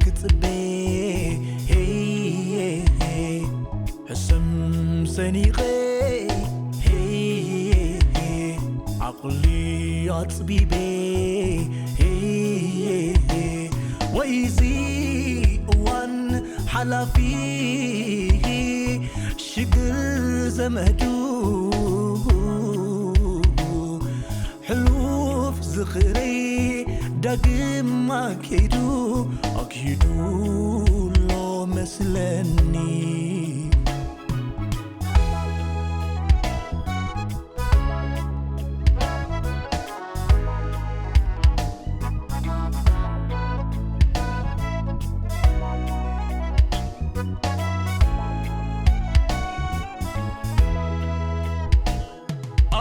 ክጽበ ሄይ ሕስም ሰኒቐ ሄይ ዓቕሊ ኣጽቢበ ሄይ ወይዚ እዋን ሓላፊ ሽግር ዘመዱ ሕሉፍ ዝኽረይ ዳግም ኣኪዱ ኣኪዱ ኣሎ መስለኒ።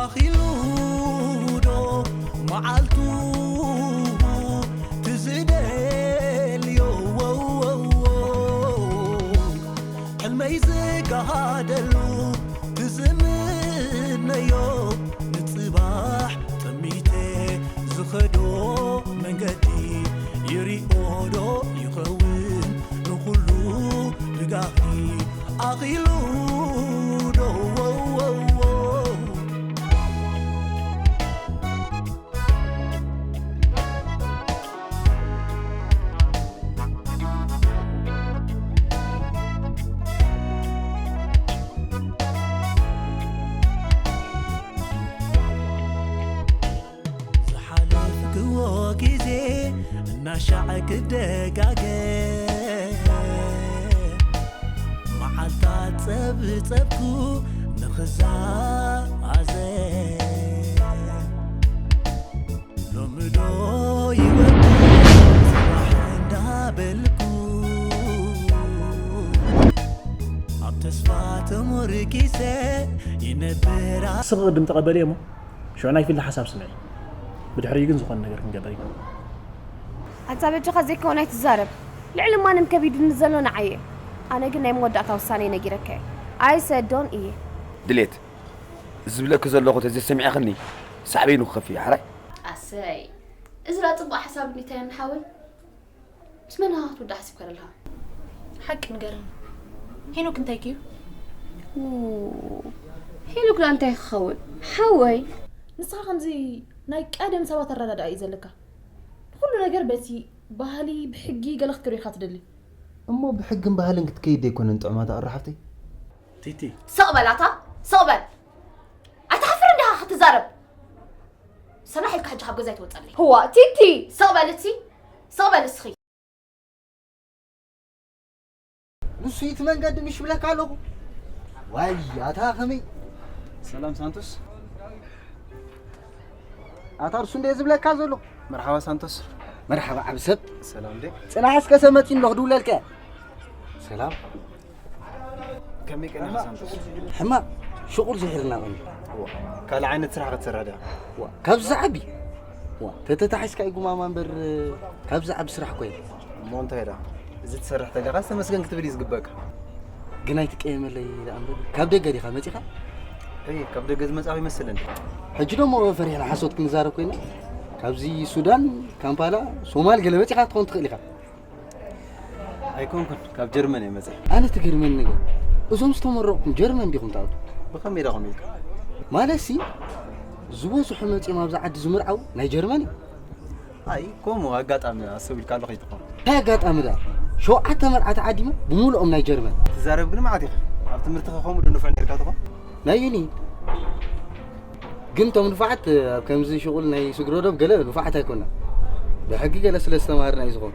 ኣኺሉ ዶ መዓልቱ ትዝደልዮ ሕልመይ ዝጋሃደሉ ትዝምነዮ ንጽባሕ ጠሚተ ዝኸዶ መንገዲ ይሪኦ ዶ ይኸውን ንኹሉ ብጋኺ ኣኺሉ ዶ ዝሓለፍክዎ ግዜ እናሻዕ ክደጋገም መዓልታት ጸብጸብኩ ንኽዛዘም ሎሚ ዶ ይወድእ ጽባሕ እንዳበልኩ ኣብ ተስፋ ተሞርኪሰ ይነብር። ንስኺ ቅድም ተቐበልዮ እሞ ሽዑ ናይ ፊልድ ሓሳብ ስምዒ። ብድሕሪኡ ግን ዝኾነ ነገር ክንገብር ኢና። ኣንታ በጃኻ ዘይከውን ኣይትዛረብ። ልዕሊ ማንም ከቢዱኒ ዘሎ ንዓይ እዩ። ኣነ ግን ናይ መወዳእታ ውሳነይ ነጊረካ እየ። ኣይሰዶን እየ። ድሌት፣ ዝብለኪ ዘለኹ ተዘይሰሚዕክኒ ሳዕቤኑ ክኸፍእ እዩ ሓራይ። ኣሰይ፣ እዚ ደኣ ጽቡቕ ሓሳብ እንድዩ እንታይ ንሓወይ? ምስ መን ኢኻ ክትውዳእ ሓሲብካ ዘለኻ? ሓቂ ንገረኒ። ሄኖክ እንታይ ድዩ? ኡ፣ ሄኖክ ደኣ እንታይ ክኸውን? ሓወይ። ንስኻ ከምዚ ናይ ቀደም ሰባት ኣረዳድኣ እዩ ዘለካ። ንኹሉ ነገር በቲ ባህሊ፣ ብሕጊ ገለ ክትከዶ ኢኻ ትደሊ። እሞ ብሕግን ባህልን ክትከይድ ደይኮነን ጥዑማት ኣቕራ ሓፍተይ? ቲቲ። ስቕ በል ኣታ፣ ስቕ በል። ኣይትሓፍርን ዲኻ ክትዛረብ? ሰናሕ ኢልካ ሕጂ ካብ ገዛይ ትወጸለይ። ህዋ፣ ቲቲ! ስቕ በል እቲ፣ ስቕ በል እስኺ። ንሱ እቲ መንገዲ ምሽ ብለካ ኣለኹ። ዋይ፣ ኣታ ከመይ? ሰላም ሳንቶስ። ኣታ እርሱ እንደ ዝብለካ ዘሎ። መርሓባ ሳንቶስ። መርሓባ ዓቢ ሰብ። ሰላም እንዴ? ጽናሕ እስከ ሰብ መጺኡ እንዶ ክድውለልካ። ሰላም። ከመይ ቀኒኻ ሳንቶስ? ሕማቕ። ሽቑር ዝሒርና ቀኒ። ዋ፣ ካልእ ዓይነት ስራሕ ክትሰርሕ ዲኻ? ዋ፣ ካብዚ ዝዓቢ። ዋ፣ ተተታሒዝካ እዩ ጉማማ እምበር፣ ካብዚ ዝዓቢ ስራሕ እኮ የለን። እሞ እንታይ ደኣ? እዚ ትሰርሕ ተለኻስ ተመስገን ክትብል እዩ ዝግበእካ። ግን ኣይትቀየመለይ ደኣ እምበር፣ ካብ ደገ ዲኻ መጺኻ? እይ፣ ካብ ደገ ዝመጻኹ ይመስል እንዴ? ሕጂ ደሞ ፈሪሕና ሓሶት ክንዛረብ ኮይና፣ ካብዚ ሱዳን፣ ካምፓላ፣ ሶማል ገለ መጺኻ ክትኸውን ትኽእል ኢኻ። ኣይኮንኩን፣ ካብ ጀርመን እየ መጺአ። ኣነ ትገርመኒ ነገር፣ እዞም ዝተመረቕኩም ጀርመን ዲኹም ትኣትዉ? ብኸመይ ኢኻ ከምኡ ኢልካ? ማለትሲ፣ ዝበዝሑ መጺኦም ኣብዛ ዓዲ ዝምርዓዉ ናይ ጀርመን እዩ። ኣይ፣ ከምኡ ኣጋጣሚ ኣሰብ ኢልካ ኣሎ ከይትኾን። እንታይ ኣጋጣሚ ደኣ? ሸውዓተ መርዓ ተዓዲሙ ብምሉኦም ናይ ጀርመን። ትዛረብ ግን መዓት ኢኻ። ኣብ ትምህርትኻ ከምኡ ዶ ንፉዕ ኔርካ ትኾን? ናይ ዩኒ። ግን እቶም ንፉዓት ኣብ ከምዚ ሽቑል ናይ ስግረ ዶብ ገለ ንፉዓት ኣይኮናን። ብሕጊ ገለ ስለ ዝተማሃርና እዩ ዝኾን።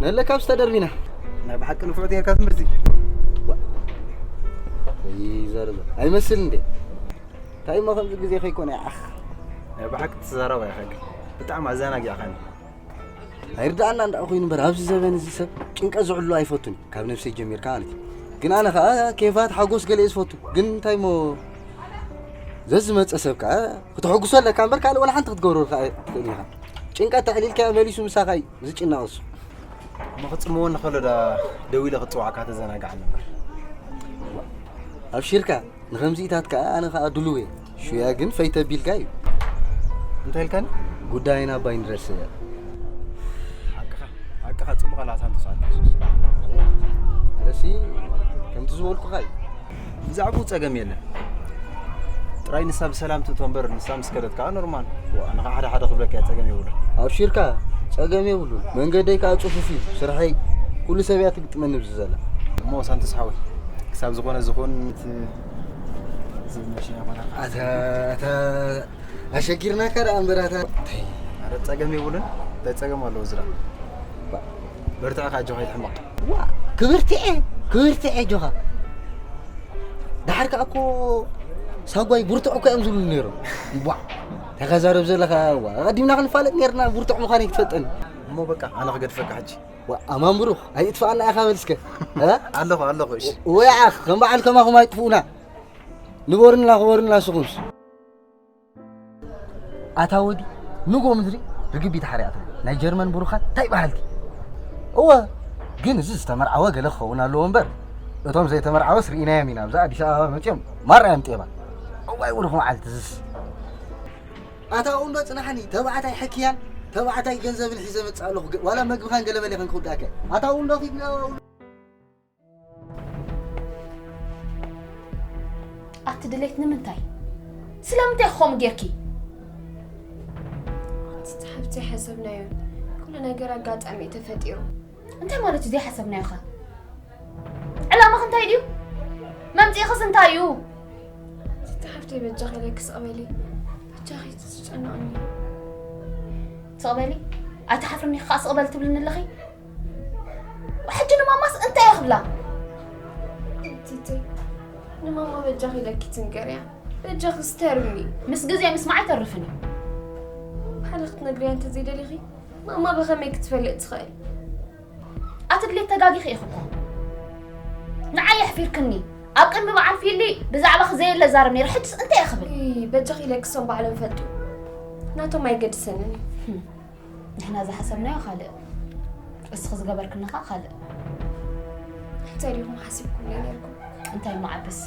ነለ ካብዚ ተደርቢና። ናይ ብሓቂ ንፉዕ ኔርካ ትምህርቲ? ዋ። ይዘርብ። ኣይመስል እንዴ? እንታይ እሞ ከምዚ ግዜ ከይኮነ ይዓኽ። ናይ ብሓቂ ትዛረብ ኣይኸግን። ብጣዕሚ ኣዘናጊዕካኒ። ኣይርድኣና እንዳ ኮይኑ እምበር ኣብዚ ዘበን እዚ ሰብ ጭንቀት ዝዕሉ ኣይፈቱን እዩ፣ ካብ ነብሰይ ጀሚርካ ማለት እዩ። ግን ኣነ ከኣ ኬፋት ሓጎስ ገለ እየ ዝፈቱ። ግን እንታይ እሞ ዘዝመጸ ሰብ ከኣ ክተሐጉሶ ኣለካ እምበር ካልእ ወላ ሓንቲ ክትገብሮ ከኣ ትኽእል ኢኻ። ጭንቀት ተዕሊልካዮ መሊሱ ምሳኻ እዩ ዝጭነቕ እሱ። እሞ ክጽምወኒ ከሎ ዳ ደዊለ ክጽዋዕካ ተዘናግዓኒ እምበር። ኣብሺርካ። ንኸምዚኢታት ከኣ ኣነ ኸኣ ድሉው እየ። ሹያ ግን ፈይተቢልካ እዩ። እንታይ ኢልካኒ? ጉዳይና ኣባይ ንረስዕ እያ። ሓቅኻ፣ ሓቂ ከኻ ጽቡቕ ኣላ ሳንቶስ ኣላ። ስለሲ ከምቲ ዝበልኩኻ እዩ። ብዛዕባኡ ጸገም የለን። ጥራይ ንሳ ብሰላም ትእቶ እምበር፣ ንሳ ምስ ከደት ከኣ ኖርማል። ዋ፣ ንኻ ሓደ ሓደ ክብለካ እየ፣ ጸገም የብሉን። ኣብሽርካ፣ ጸገም የብሉን። መንገደይ ከኣ ጽፉፍ እዩ። ስርሐይ ኩሉ ሰብ እያ ትግጥመኒ ብዚ ዘላ። እሞ ሳንቶስ ሓወይ፣ ክሳብ ዝኾነ ዝኾን እቲ ዝመሽና ኮና ኣታ፣ ኣታ፣ ኣሸጊርናካ ደኣ እምበር ኣታ። ኣረ ጸገም የብሉን። እንታይ ጸገም ኣለዎ ዝራ? በርትዕ ከኣ ኣጆኻ ኣይትሕመቕ። ዋ፣ ክብርትዐ፣ ክብርትዐ ኣጆኻ። ደሓር ከኣ እኮ ሳጓይ ብርቱዕ እኮ እዮም ዝብሉ ነይሮም። ዋ፣ እንታይ ከዛረብ ዘለኻ? ዋ፣ ኣቐዲምና ክንፋለጥ ነይርና፣ ብርቱዕ ምዃነይ ክትፈልጠኒ። እሞ በቃ፣ ኣነ ክገድፈካ ሕጂ። ዋ፣ ኣማን ብሩኽ፣ ኣይጥፋኣና ኢኻ በል እስከ። እ? ኣለኹ፣ ኣለኹ፣ እሺ። ወይ ዓኽ፣ ከም በዓል ከማኹም ኣይጥፍኡና። ንበሩልና፣ ክበሩልና ንስኹምስ። ኣታ ወዲ፣ ንጎ ምድሪ ርግቢት ሓርያ ትብል። ናይ ጀርመን ብሩኻት እንታይ በሃልቲ? እወ፣ ግን እዚ ዝተመርዓወ ገለ ክኸውን ኣለዎ እምበር፣ እቶም ዘይተመርዓወስ ርኢናዮም ኢና። ኣብዚ ኣዲስ ኣበባ መጺኦም ማራ እዮም ጤባ። እዋይ፣ ብሩኽ መዓልቲ እዝስ። ኣታ ውንዶ ጽናሕኒ፣ ተባዕታይ ሕክያን፣ ተባዕታይ ገንዘብን ሒዘ መጽእ ኣለኹ። ገ-፣ ዋላ መግብኻን ገለ መለ ከን ክውዳእከ። ኣታ ውንዶ ኪድ-፣ ኣቲ ድሌት ንምንታይ? ስለምንታይ ከምኡ ጌርኪ? ኣቲ ሓብተይ ሓሰብናዮ። ኩሉ ነገር ኣጋጣሚ እዩ ተፈጢሩ። እንታይ ማለት እዩ ዘይሓሰብናዮ ኸ? ዕላማኺ እንታይ ድዩ? መምጽኢኽስ እንታይ እዩ? ኣቲ ሓብተይ በጃኺ ኢለኪ ስቕ በሊ። በጃኺ ትጨነቕኒ። ስቕ በሊ? ኣይትሓፍርኒ ኢኺ ኸኣ ስቕ በሊ ትብልኒ ኣለኺ? ሕጂ ንማማስ እንታይ እየ ክብላ? ቲቲ፣ ንማማ በጃኺ ኢለኪ ትንገርያ። በጃኺ ስተርሚ። ምስ ግዜ ምስማዕ ኣይተርፍን እዩ። ባዕልኺ ክትነግርያ እንተዘይደሊኺ፣ ማማ ብኸመይ ክትፈልጥ ትኽእል? ኣቲ ድሌት ተጋጊኺ ኢኺ እኮ። ንዓይ የሕፊርክኒ። ኣብ ቅድሚ በዓል ፊሊ ብዛዕባኺ ዘየለ ዛረብ ነይረ። ሕጅስ እንታይ እየ ክብል? እይ፣ በጃኺ ኢለኪ እሶም ባዕሎም ይፈልጡ። ናቶም ኣይገድሰንን እዩ። ህም። ንሕና ዝሓሰብናዮ ካልእ፣ እስኺ ዝገበርክኒ ኸኣ ካልእ። እንታይ ዲኹም ሓሲብኩምለይ ነይርኩም? እንታይ እሞ ዓብስ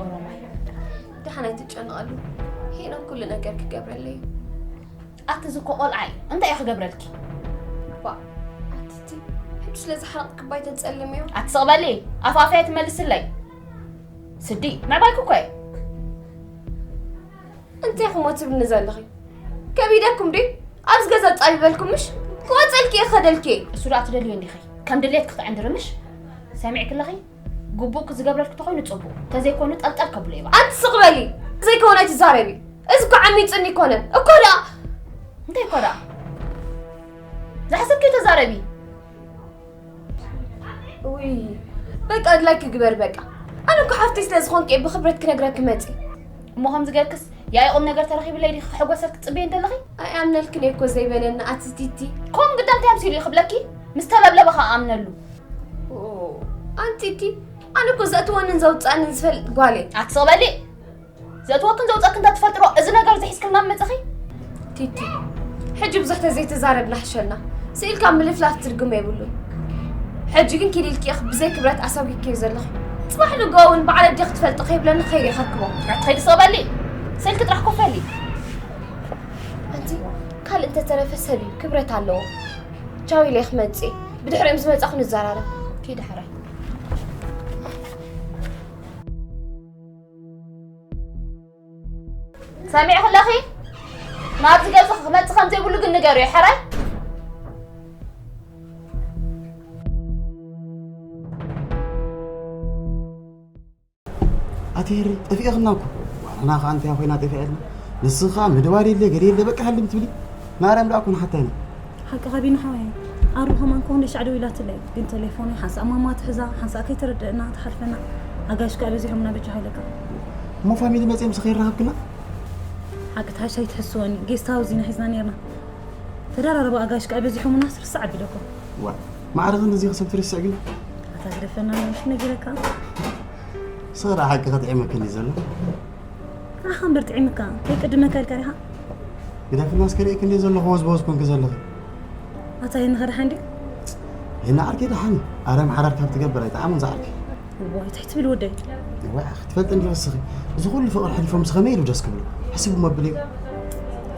ኦሮማይ። ደሓን ኣይትጨነቐሉ። ሄኖክ ኩሉ ነገር ክገብረለይ እዩ። ኣቲ እዚ እኮ ቆልዓ እዩ። እንታይ እዩ ክገብረልኪ? ባ፣ ኣቲ እቲ ሕጂ ስለ ዝሓረቕ ክባይ ተጸልምዮ? ኣቲ ስቕ በሊ፣ ኣፍ ኣፈይ ኣይትመልስለይ። ስዲ፣ ምዕባይኪ እኮ እዩ። እንታይ እሞ ትብልኒ ዘለኺ? ከቢደኩም ድዩ? ኣብዚ ገዛ ጻቢበልኩም ምሽ? ክወጸልኪ እየ ክኸደልኪ እየ። እሱ ደኣ ትደልዮ እንዲኺ? ከም ድሌትኪ ክትዕንድሪ ምሽ? ሰሚዕኪ ኣለኺ? ግቡእኪ ዝገብረልኪ ተኾይኑ ጽቡቕ፣ ተዘይኮይኑ ጠልጠል ከብሎ ይባእ። ኣንቲ ስቕ በሊ። ዘይኮነ ኣይትዛረቢ። እዚ እኮ ዓሚጽኒ ኣይኮነን። እኮ ደኣ። እንታይ እኮ ደኣ? ዝሓሰብክዮ ተዛረቢ። ውይ፣ በቃ ኣድላይኪ ግበሪ በቃ። ኣነ እኮ ሓፍተይ ስለ ዝኾንኪ እየ ብኽብረት ክነግረኪ መጺእ። እሞ ከምዚ ጌርክስ ያኢ ቁም ነገር ተረኺብለይ ዲኺ ክሕጎሰልኪ ትጽበዪ እንደለኺ? ኣይኣምነልክን እየ እኮ ዘይበለኒ ኣቲ ቲቲ። ከምኡ ግዳ እንታይ ኣምሲሉ እዩ ክብለኪ? ምስ ተለብለበ ኸኣ ኣምነሉ። ኦ፣ ኣንቲ ቲቲ፣ ኣነ እኮ ዘእትወንን ዘውጽኣንን ዝፈልጥ ጓል እየ። ኣቲ ስቕ በሊ። ዘእትወክን ዘውጸክን እንተትፈልጥሮ እዚ ነገር እዚ ሒዝክልና ምመጸኺ? ቲቲ፣ ሕጂ ብዙሕ ተዘይተዛረብና ሕሸና። ስኢልካ ምልፍላፍ ትርጉም የብሉን። ሕጂ ግን ኪድ ኢልኪ ኢኺ ብዘይ ክብረት ኣሳጒግክዮ ዘለኺ። ጽባሕ ንግሆ እውን በዓል ኣዴኺ ትፈልጦ ከይብለኒ ከይደ ከርክቦ። ኣቲ ኸይዲ ስቕ በሊ። ስእልኪ ጥራሕ ኮፍ በሊ። ኣንቲ ካልእ እንተተረፈ ሰብ እዩ፣ ክብረት ኣለዎ። ቻው ኢለ ክመጽእ እየ። ብድሕሪኦም ዝመጻኹ ንዘራረብ። ኪዲ ሕራይ። ሰሚዕኺ ኣለኺ? ናብዚ ገዛ ክመጽእ ከም ዘይብሉ ግን ንገርዮ፣ ሕራይ? ኣቲ ሄሪ፣ ጠፊእኽና እኮ። ዋላና ኸኣ እንታይ ኮይና ጠፊኣልና? ንስኻ ምድዋል የለ፣ ገለ የለ፣ በቃ ሃልም ትብሊ። ማርያም ደኣ እኮ ንሓታይና። ሓቅኻ ቢኒ ሓወይ። ኣሩ ከማን እኮ ክንደይ ሻዕ ደዊላትለይ። ግን ቴሌፎነይ ሓንሳእ ማማ ትሕዛ፣ ሓንሳእ ከይተረድአና ትሓልፈና። ኣጋይሽ ከኣ በዚሖምና በጃኻ ኢለካ። እሞ ፋሚሊ መጺኦም ምስ ከይራኸብክና? ሓቂ ትሓሽ ኣይትሕስወኒ። ጌስት ሃውስ ኢና ሒዝና ነይርና። ተደራረባ ኣጋይሽ ከኣ በዚሖምናስ ርስዕ ኣቢለኩም። ዋ፣ ማዕረ ክንድዚ ክሰብ ትርስዕ ግን? ኣታ ግደፈና ምሽ ነጊረካ። ስራ ሓቂ ከጥዒመክኒ ዘሎ። ኣኻ እምበር ጥዒምካ፣ ከይቅድመካ ኢልካ ዲኻ? ግደፍና እስከ ርእየኪ እንዴ ዘለኹ ወዝወዝ ኮንኪ ዘለኺ። ኣታ የኒ ኸ ደሓን ድዩ? የኒ ዓርኪ ደሓን እዩ። ኣረ ምሓራር ካብ ትገብር ኣይጠዓሞን ዝዓርኪ። እዋይ፣ እንታይ ትብል ወደይ? እዋይ፣ ኣኺ ትፈልጢ እንዲኺ እስኺ። እዚ ኩሉ ፍቕሪ ሕሊፎም ምስ ኸመይ ኢሉ ደስ ክብሉ? ሕስብ እሞ ኣብለይ።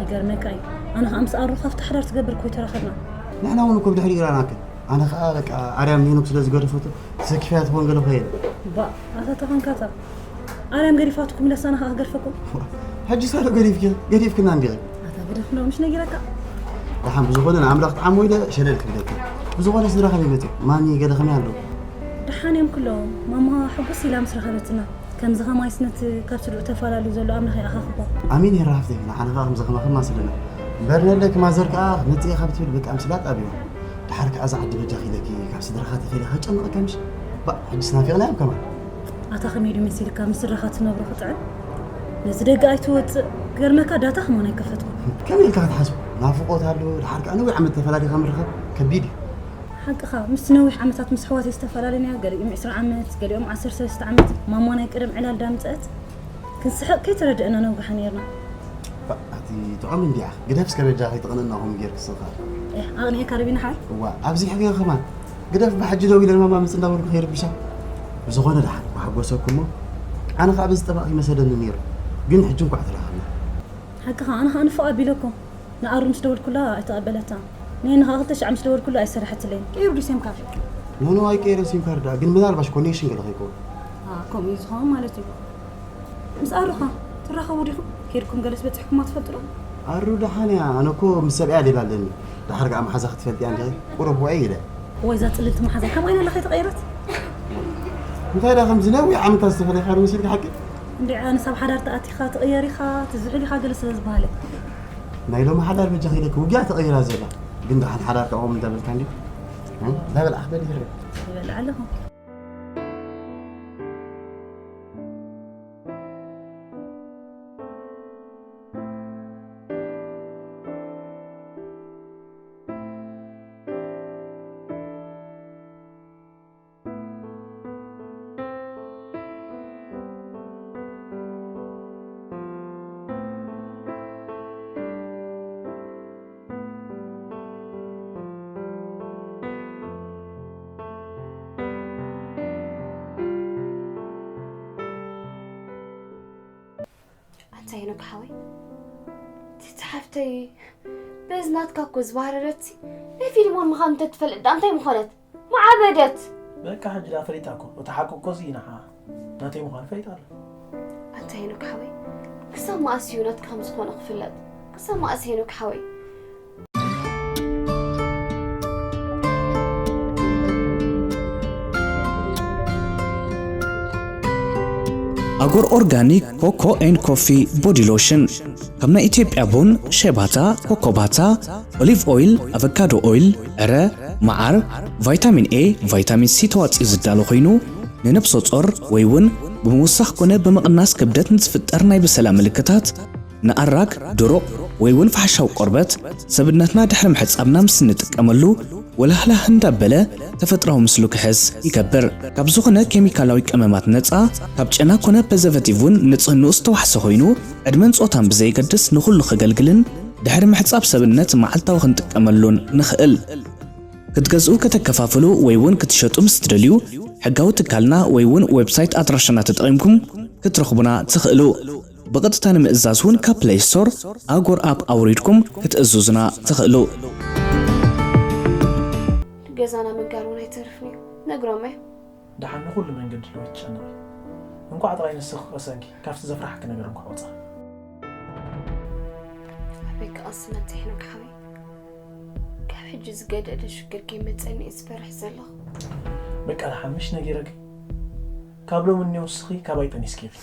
ይገርመካ እዩ። ኣነ ኸኣ ምስ ኣሩ ካብቲ ሓዳር ትገብር እኮ ኣይተራኸብና። ንሕና እውን እኮ ብድሕሪኡ ራናክን። ኣነ ከዓ በቃ ኣርያም ሄኖክ ስለ ዝገደፈቶ ተሰኪፈያ ትኾን ገለ ኮይነ። ባ ኣታ ተኾንካታ ኣርያም ገዲፋትኩም ኢለሳና ከዓ ክገድፈኩም። ሕጂ ሳዶ ገዲፍኪ ገዲፍክና እንዲኺ። ኣታ ገደፍ እንዶ ምሽ ነጊረካ። ደሓን ብዝኾነ ንኣምላኽ ጥዓሞ ኢለ ሸለል ክብለኪ። ብዝኾነ ስድራ ከመይ መፅኦም? ማሚ ገለ ከመይ ኣለዉ? ደሓን እዮም ኩሎም። ማማ ሕጉስ ኢላ ምስ ረኸበትና። ከምዚ ከማይስ ነቲ ካብ ስድርኡ ተፈላለዩ ዘሎ ኣምላኽ ይኣኻኽቦ። ኣሜን ይራ ሃፍተይ፣ ንዓና ከዓ ከምዚ ከማኺ ማስለና። በርነለክ ማዘር ከዓ መፅእ ካብ ትብል በቃ ምስላ ጣብዮ። ድሓር ከዓ እዛ ዓዲ በጃኺ ኢለኪ ካብ ስድራኻ ተፈልያ ከጨንቐካ ምሽ? ባእ ሕጅስ ናፊቕና እዮም ከማን። ኣታ ከመይ ድዩ መሲልካ ምስ ስድራኻ ትነብሮ ክጥዕም? ነዚ ደገ ኣይትወፅእ። ክገርመካ ዳታ ከማን ኣይከፈትኩን። ከመይ ኢልካ ክትሓስቦ? ናፍቖት ኣሎ፣ ድሓር ከዓ ነዊሕ ዓመት ተፈላሊኻ ምርኻብ ከቢድ እዩ። ሓቅኻ፣ ምስቲ ነዊሕ ዓመታት ምስ ኣሕዋተይ ዝተፈላለየና፣ ገሊኦም ዕስራ ዓመት፣ ገሊኦም ዓሰርተ ሰለስተ ዓመት፣ ማማ ናይ ቀደም ዕላል ዳምፀአት ክንስሕቕ ከይተረድእና ነዊሓ ነይርና። ባእ፣ ኣቲ ጥዑም እንዲያ፣ ግደፍ እስከ በጃ ከይትቕንና ኹም ጌርክ ስኻ። ኤህ፣ ኣቕኒኤካ ርቢና ሓይ። እዋ፣ ኣብዚሕክዮ ከማን። ግደፍ ብሓጂ ደው ኢለን ማማ ምፅ እንዳበልኩ ከይርብሻ። ብዝኾነ ደሓን፣ ክሓጎሰኩሞ። ኣነ ከዓ በዚ ጠባቕ ይመሰለኒ ነይሩ። ግን ሕጂ እንኳዕ ተራኸብና። ሓቅኻ፣ ኣነ ከዓ ንፎእ ኣቢለኩም። ንኣሩ ምስ ደወልኩላ ኣይተቐበለታን። ንሄኒ ከዓ ክልተ ሻዕ ምስ ደወልኩላ ኣይሰረሐትለይን። ቀይሩ ድዩ ሴም ካርድ? ኖ ኖ ኣይቀየረን ሲም ካርዳ፣ ግን ምናልባሽ ኮኔክሽን ገለ ከይከውን። ኣሃ፣ ከምኡ እዩ ዝኸውን ማለት እዩ። ምስ ኣሩኻ ትራኸቡ ዲኹም? ከይድኩም ገለስ በፂሕኩማ ትፈልጡ ዶ? ኣሩ ደሓን እያ፣ ኣነ እኮ ምስ ሰብኣያ ሌላ ኣለኒ። ደሓር ከዓ መሓዛ ክትፈልጥያ እንዲኺ፣ ቁሩብ ውዕይ ኢለ። ወይ እዛ ፅልልቲ መሓዛ ከም ዓይና ለኸ ተቐይረት? እንታይ ዳ ከምዚ ነዊሕ ዓመታት ዝተፈለኻ ዶ መሲልካ ሓቂ? እንድዒ ኣነስ ኣብ ሓዳር ተኣቲኻ ትቕየር ኢኻ፣ ትዝሕል ኢኻ ገለ ስለ ዝበሃለ። ናይ ሎሚ ሓዳር በጃኺ ኢለኪ ውግያ ተቐይራ ዘላ። ግን ደሓን ሓዳር ከቕውም እንዳበልካ እንድዩ። እ? እንዳበልዓኽ በል ይህረብ። ይበልዕ ኣለኹ። ኣንታ ሄኖክ ሓወይ፣ ትቲ ሓፍተይ በዚ ናትካ እኮ ዝባህረረትሲ ናይ ፊልሞን ምዃን እንተትፈልጥ ደኣ እንታይ ምኾነት? ምዓበደት። በቃ ሕጂ ደኣ ፈሊጣ እኮ፣ እቲ ሓቂ እኮ እዚ እዩ ንዓኣ። ናተይ ምዃኑ ፈሊጣ ኣላ። ኣንታ ሄኖክ ሓወይ፣ ክሳብ መኣስ እዩ ናትካ ከም ዝኾነ ክፍለጥ? ክሳብ መኣስ ሄኖክ ሓወይ? ኣጎር ኦርጋኒክ ኮኮ ኤንድ ኮፊ ቦዲ ሎሽን ካብ ናይ ኢትዮጵያ ቡን፣ ሸባታ፣ ኮኮባታ፣ ኦሊቭ ኦይል፣ ኣቨካዶ ኦይል፣ ዕረ፣ መዓር፣ ቫይታሚን ኤ፣ ቫይታሚን ሲ ተዋፂኡ ዝዳሎ ኮይኑ ንነብሰ ጾር ወይ እውን ብምውሳኽ ኮነ ብምቕናስ ክብደት ንዝፍጠር ናይ ብሰላ ምልክታት ንኣራግ፣ ድሩቕ ወይ እውን ፋሕሻዊ ቆርበት ሰብነትና ድሕሪ ምሕጻብና ምስ እንጥቀመሉ ወላህላህ እንዳበለ ተፈጥራዊ ምስሉ ክሕዝ ይገብር። ካብ ዝኾነ ኬሚካላዊ ቀመማት ነጻ፣ ካብ ጨና ኮነ ፐዘቨቲቭ እውን ንጽህንኡ ዝተዋሕሰ ኮይኑ ዕድመን ጾታን ብዘየገድስ ንኹሉ ከገልግልን ድሕሪ ምሕጻብ ሰብነት መዓልታዊ ክንጥቀመሉን ንኽእል። ክትገዝኡ ከተከፋፍሉ ወይ እውን ክትሸጡ ምስ ትደልዩ ሕጋዊ ትካልና ወይ እውን ዌብሳይት ኣድራሻና ተጠቒምኩም ክትረኽቡና ትኽእሉ። ብቐጥታ ንምእዛዝ እውን ካብ ፕለይ ስቶር ኣጎር ኣፕ ኣውሪድኩም ክትእዝዙና ትኽእሉ። ገዛና ምንጋር እውን ኣይተርፍን እዩ ነግሮም እየ። ደሓን ንኹሉ መንገዲ ኣለዎ ኣይትጨነቒ። እንኳዕ ጥራይ ንስኺ ቀሰንኪ ካብቲ ዘፍርሓኪ ነገር እንኳዕ ወፃ። ኣበይ ክቐስን ኣንታ ሄኖክ ሓወይ? ካብ ሕጂ ዝገደደ ሽግር ከይመፀኒ እየ ዝፈርሕ ዘለኹ። በቃ ደሓን ምሽ ነጊረኪ። ካብ ሎሚ እኒኦ ንስኺ ካባይ ጠኒስኪ ኢኺ።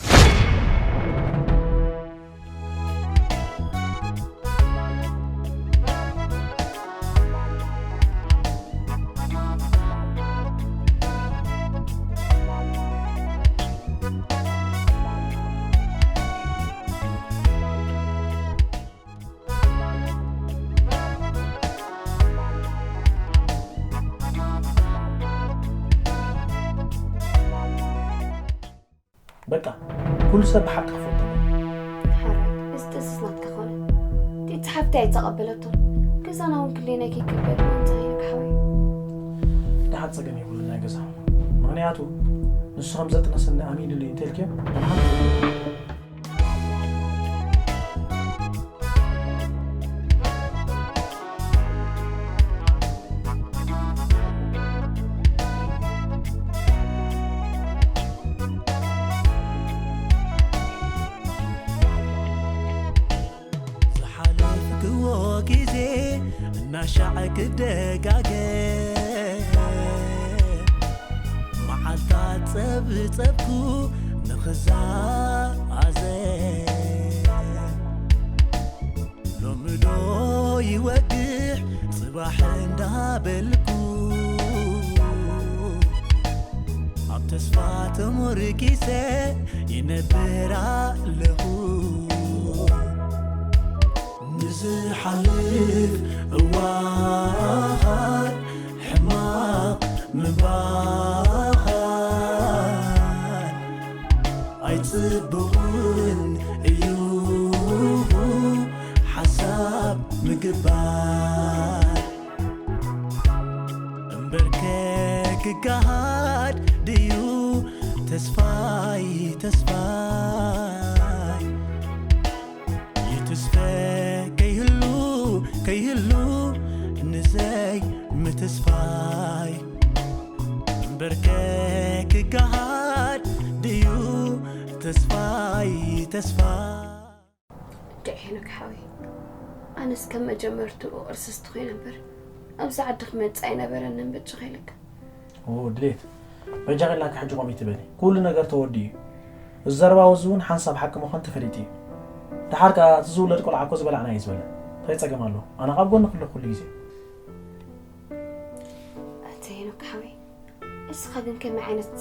በቃ ኩሉ ሰብ ብሓቂ ክፈልጦ። ሓራይ እዚ ጥንስስ ናትካ ኮነ። ቲቲ ሓፍተይ ኣይተቐበለቶን። ገዛና እውን ክልኤና ከይክበድ እንታይ ኢልካ ሓወይ? ደሓር ጸገም የብሉን ናይ ገዛ። ምኽንያቱ ንሱ ከም ዘጥነሰኒ ኣሚኑለይ እንተልክዮ። ክደጋገም መዓልታት ጸብጸብኩ ንኽዛዘ ሎምዶ ይወግሕ ጽባሕ እንዳበልኩ ኣብ ተስፋ ተሞርኪሰ ይነብር ኣለኹ። ንዝሓልፍ እዋን ሕማቕ ምባል ኣይጽቡቕን እዩ ሓሳብ ምግባር። እምበርከ ክገሃድ ድዩ ተስፋይ ተስፋይ ይትስፈ ከይህሉ ከይህሉ ንዘይ ምትስፋይ እምበርከ ክገሃድ ድዩ ተስፋይ ተስፋይ እንድዒ ሄኖክ ሓወይ፣ ኣነስ ከም መጀመርትኡ ቅርስስቲ ኮይነ እምበር ኣብዚ ዓዲ ክመጽእ ኣይነበረንን በጃኻ ኢለካ። ኦ ድሌት፣ በጃኻ ኢልካ ሕጂ ከምኡ ኣይትበሊ። ኩሉ ነገር ተወዲኡ እዩ። እዚ ዘረባ እዚ እውን ሓንሳብ ሓቂ ምዃኑ ተፈሊጡ እዩ። ደሓር ከኣ እቲ ዝውለድ ቆልዓ እኮ ዝበላዕና እዩ ዝበልዕ። እንታይ ጸገም ኣለዎ? ኣነ ካብ ጎንኺ ኣለኹ ኩሉ ግዜ። ኣንታ ሄኖክ ሓወይ፣ እስኻ ግን ከመይ ዓይነት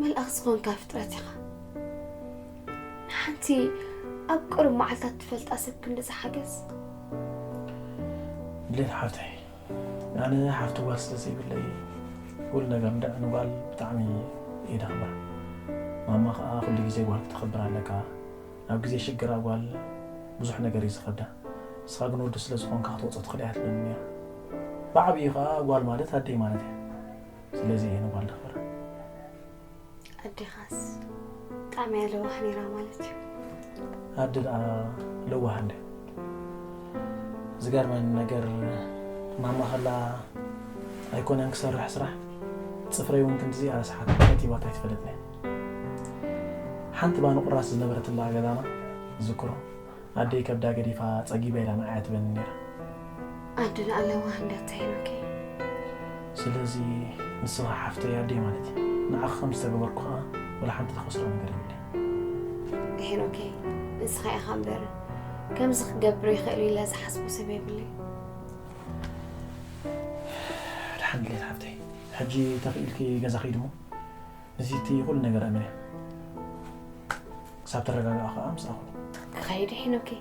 መልኣኽ ዝኾንካ ፍጥረት ኢኻ? ንሓንቲ ኣብ ቅሩብ መዓልታት ትፈልጣ ሰብ ክንድዚ ሓገዝ? ድሌት ሓፍተይ፣ ኣነ ሓፍቲ ጓል ስለ ዘይብለይ ኩሉ ነገር እንድዒ ንጓል ብጣዕሚ እየ ደኽብራ። ማማ ከኣ ኩሉ ግዜ ጓል ክተኽብር ኣለካ። ኣብ ግዜ ሽግራ ጓል ብዙሕ ነገር እዩ ዝኸብዳ። ንስኻ ግን ወዲ ስለ ዝኾንካ ክትወጾ ትኽእል እያ ትብለኒ ነይራ። ብዓብዩ ከኣ ጓል ማለት ኣደይ ማለት እያ። ስለዚ እየ ንጓል ደኽብራ። ኣዴኻስ ብጣዕሚ እያ ለዋህ ነይራ ማለት እዩ። ኣደ ደኣ ለዋህ እንደ ዝገርመኒ ነገር ማማ ከላ ኣይኮነን ክሰርሕ ስራሕ ጽፍረይ እውን ክንድዚ ኣረስሓት ከቲባታ ኣይትፈልጥን እያ። ሓንቲ ባኒ ቁራስ ዝነበረትላ ገዛና ዝክሮ ኣደይ ከብዳ ገዲፋ ጸጊበ ኢላ ንዓያ ትበኒ ነይራ። ኣደ ደኣ ለዋህ እንዳታ ሄኖከይ። ስለዚ ንስኻ ሓፍተይ ኣደይ ማለት እዩ። ንዓኺ ከም ዝተገበርኩ ኸኣ ወላ ሓንቲ ተኸስሮ ነገር የብለይ። ሄኖከይ ንስኻ ኢኻ እምበር ከምዚ ክገብር ይኽእል ኢለ ዝሓስቦ ሰብ የብለይ። ድሓን ድሌት ሓፍተይ፣ ሕጂ ተኽኢልኪ ገዛ ኺድ እሞ ንዚቲ ኩሉ ነገር ኣእምርያ። ክሳብ ተረጋግኣ ኸኣ ምስኣ ኹኒ። ክኸይድ ሄኖከይ፣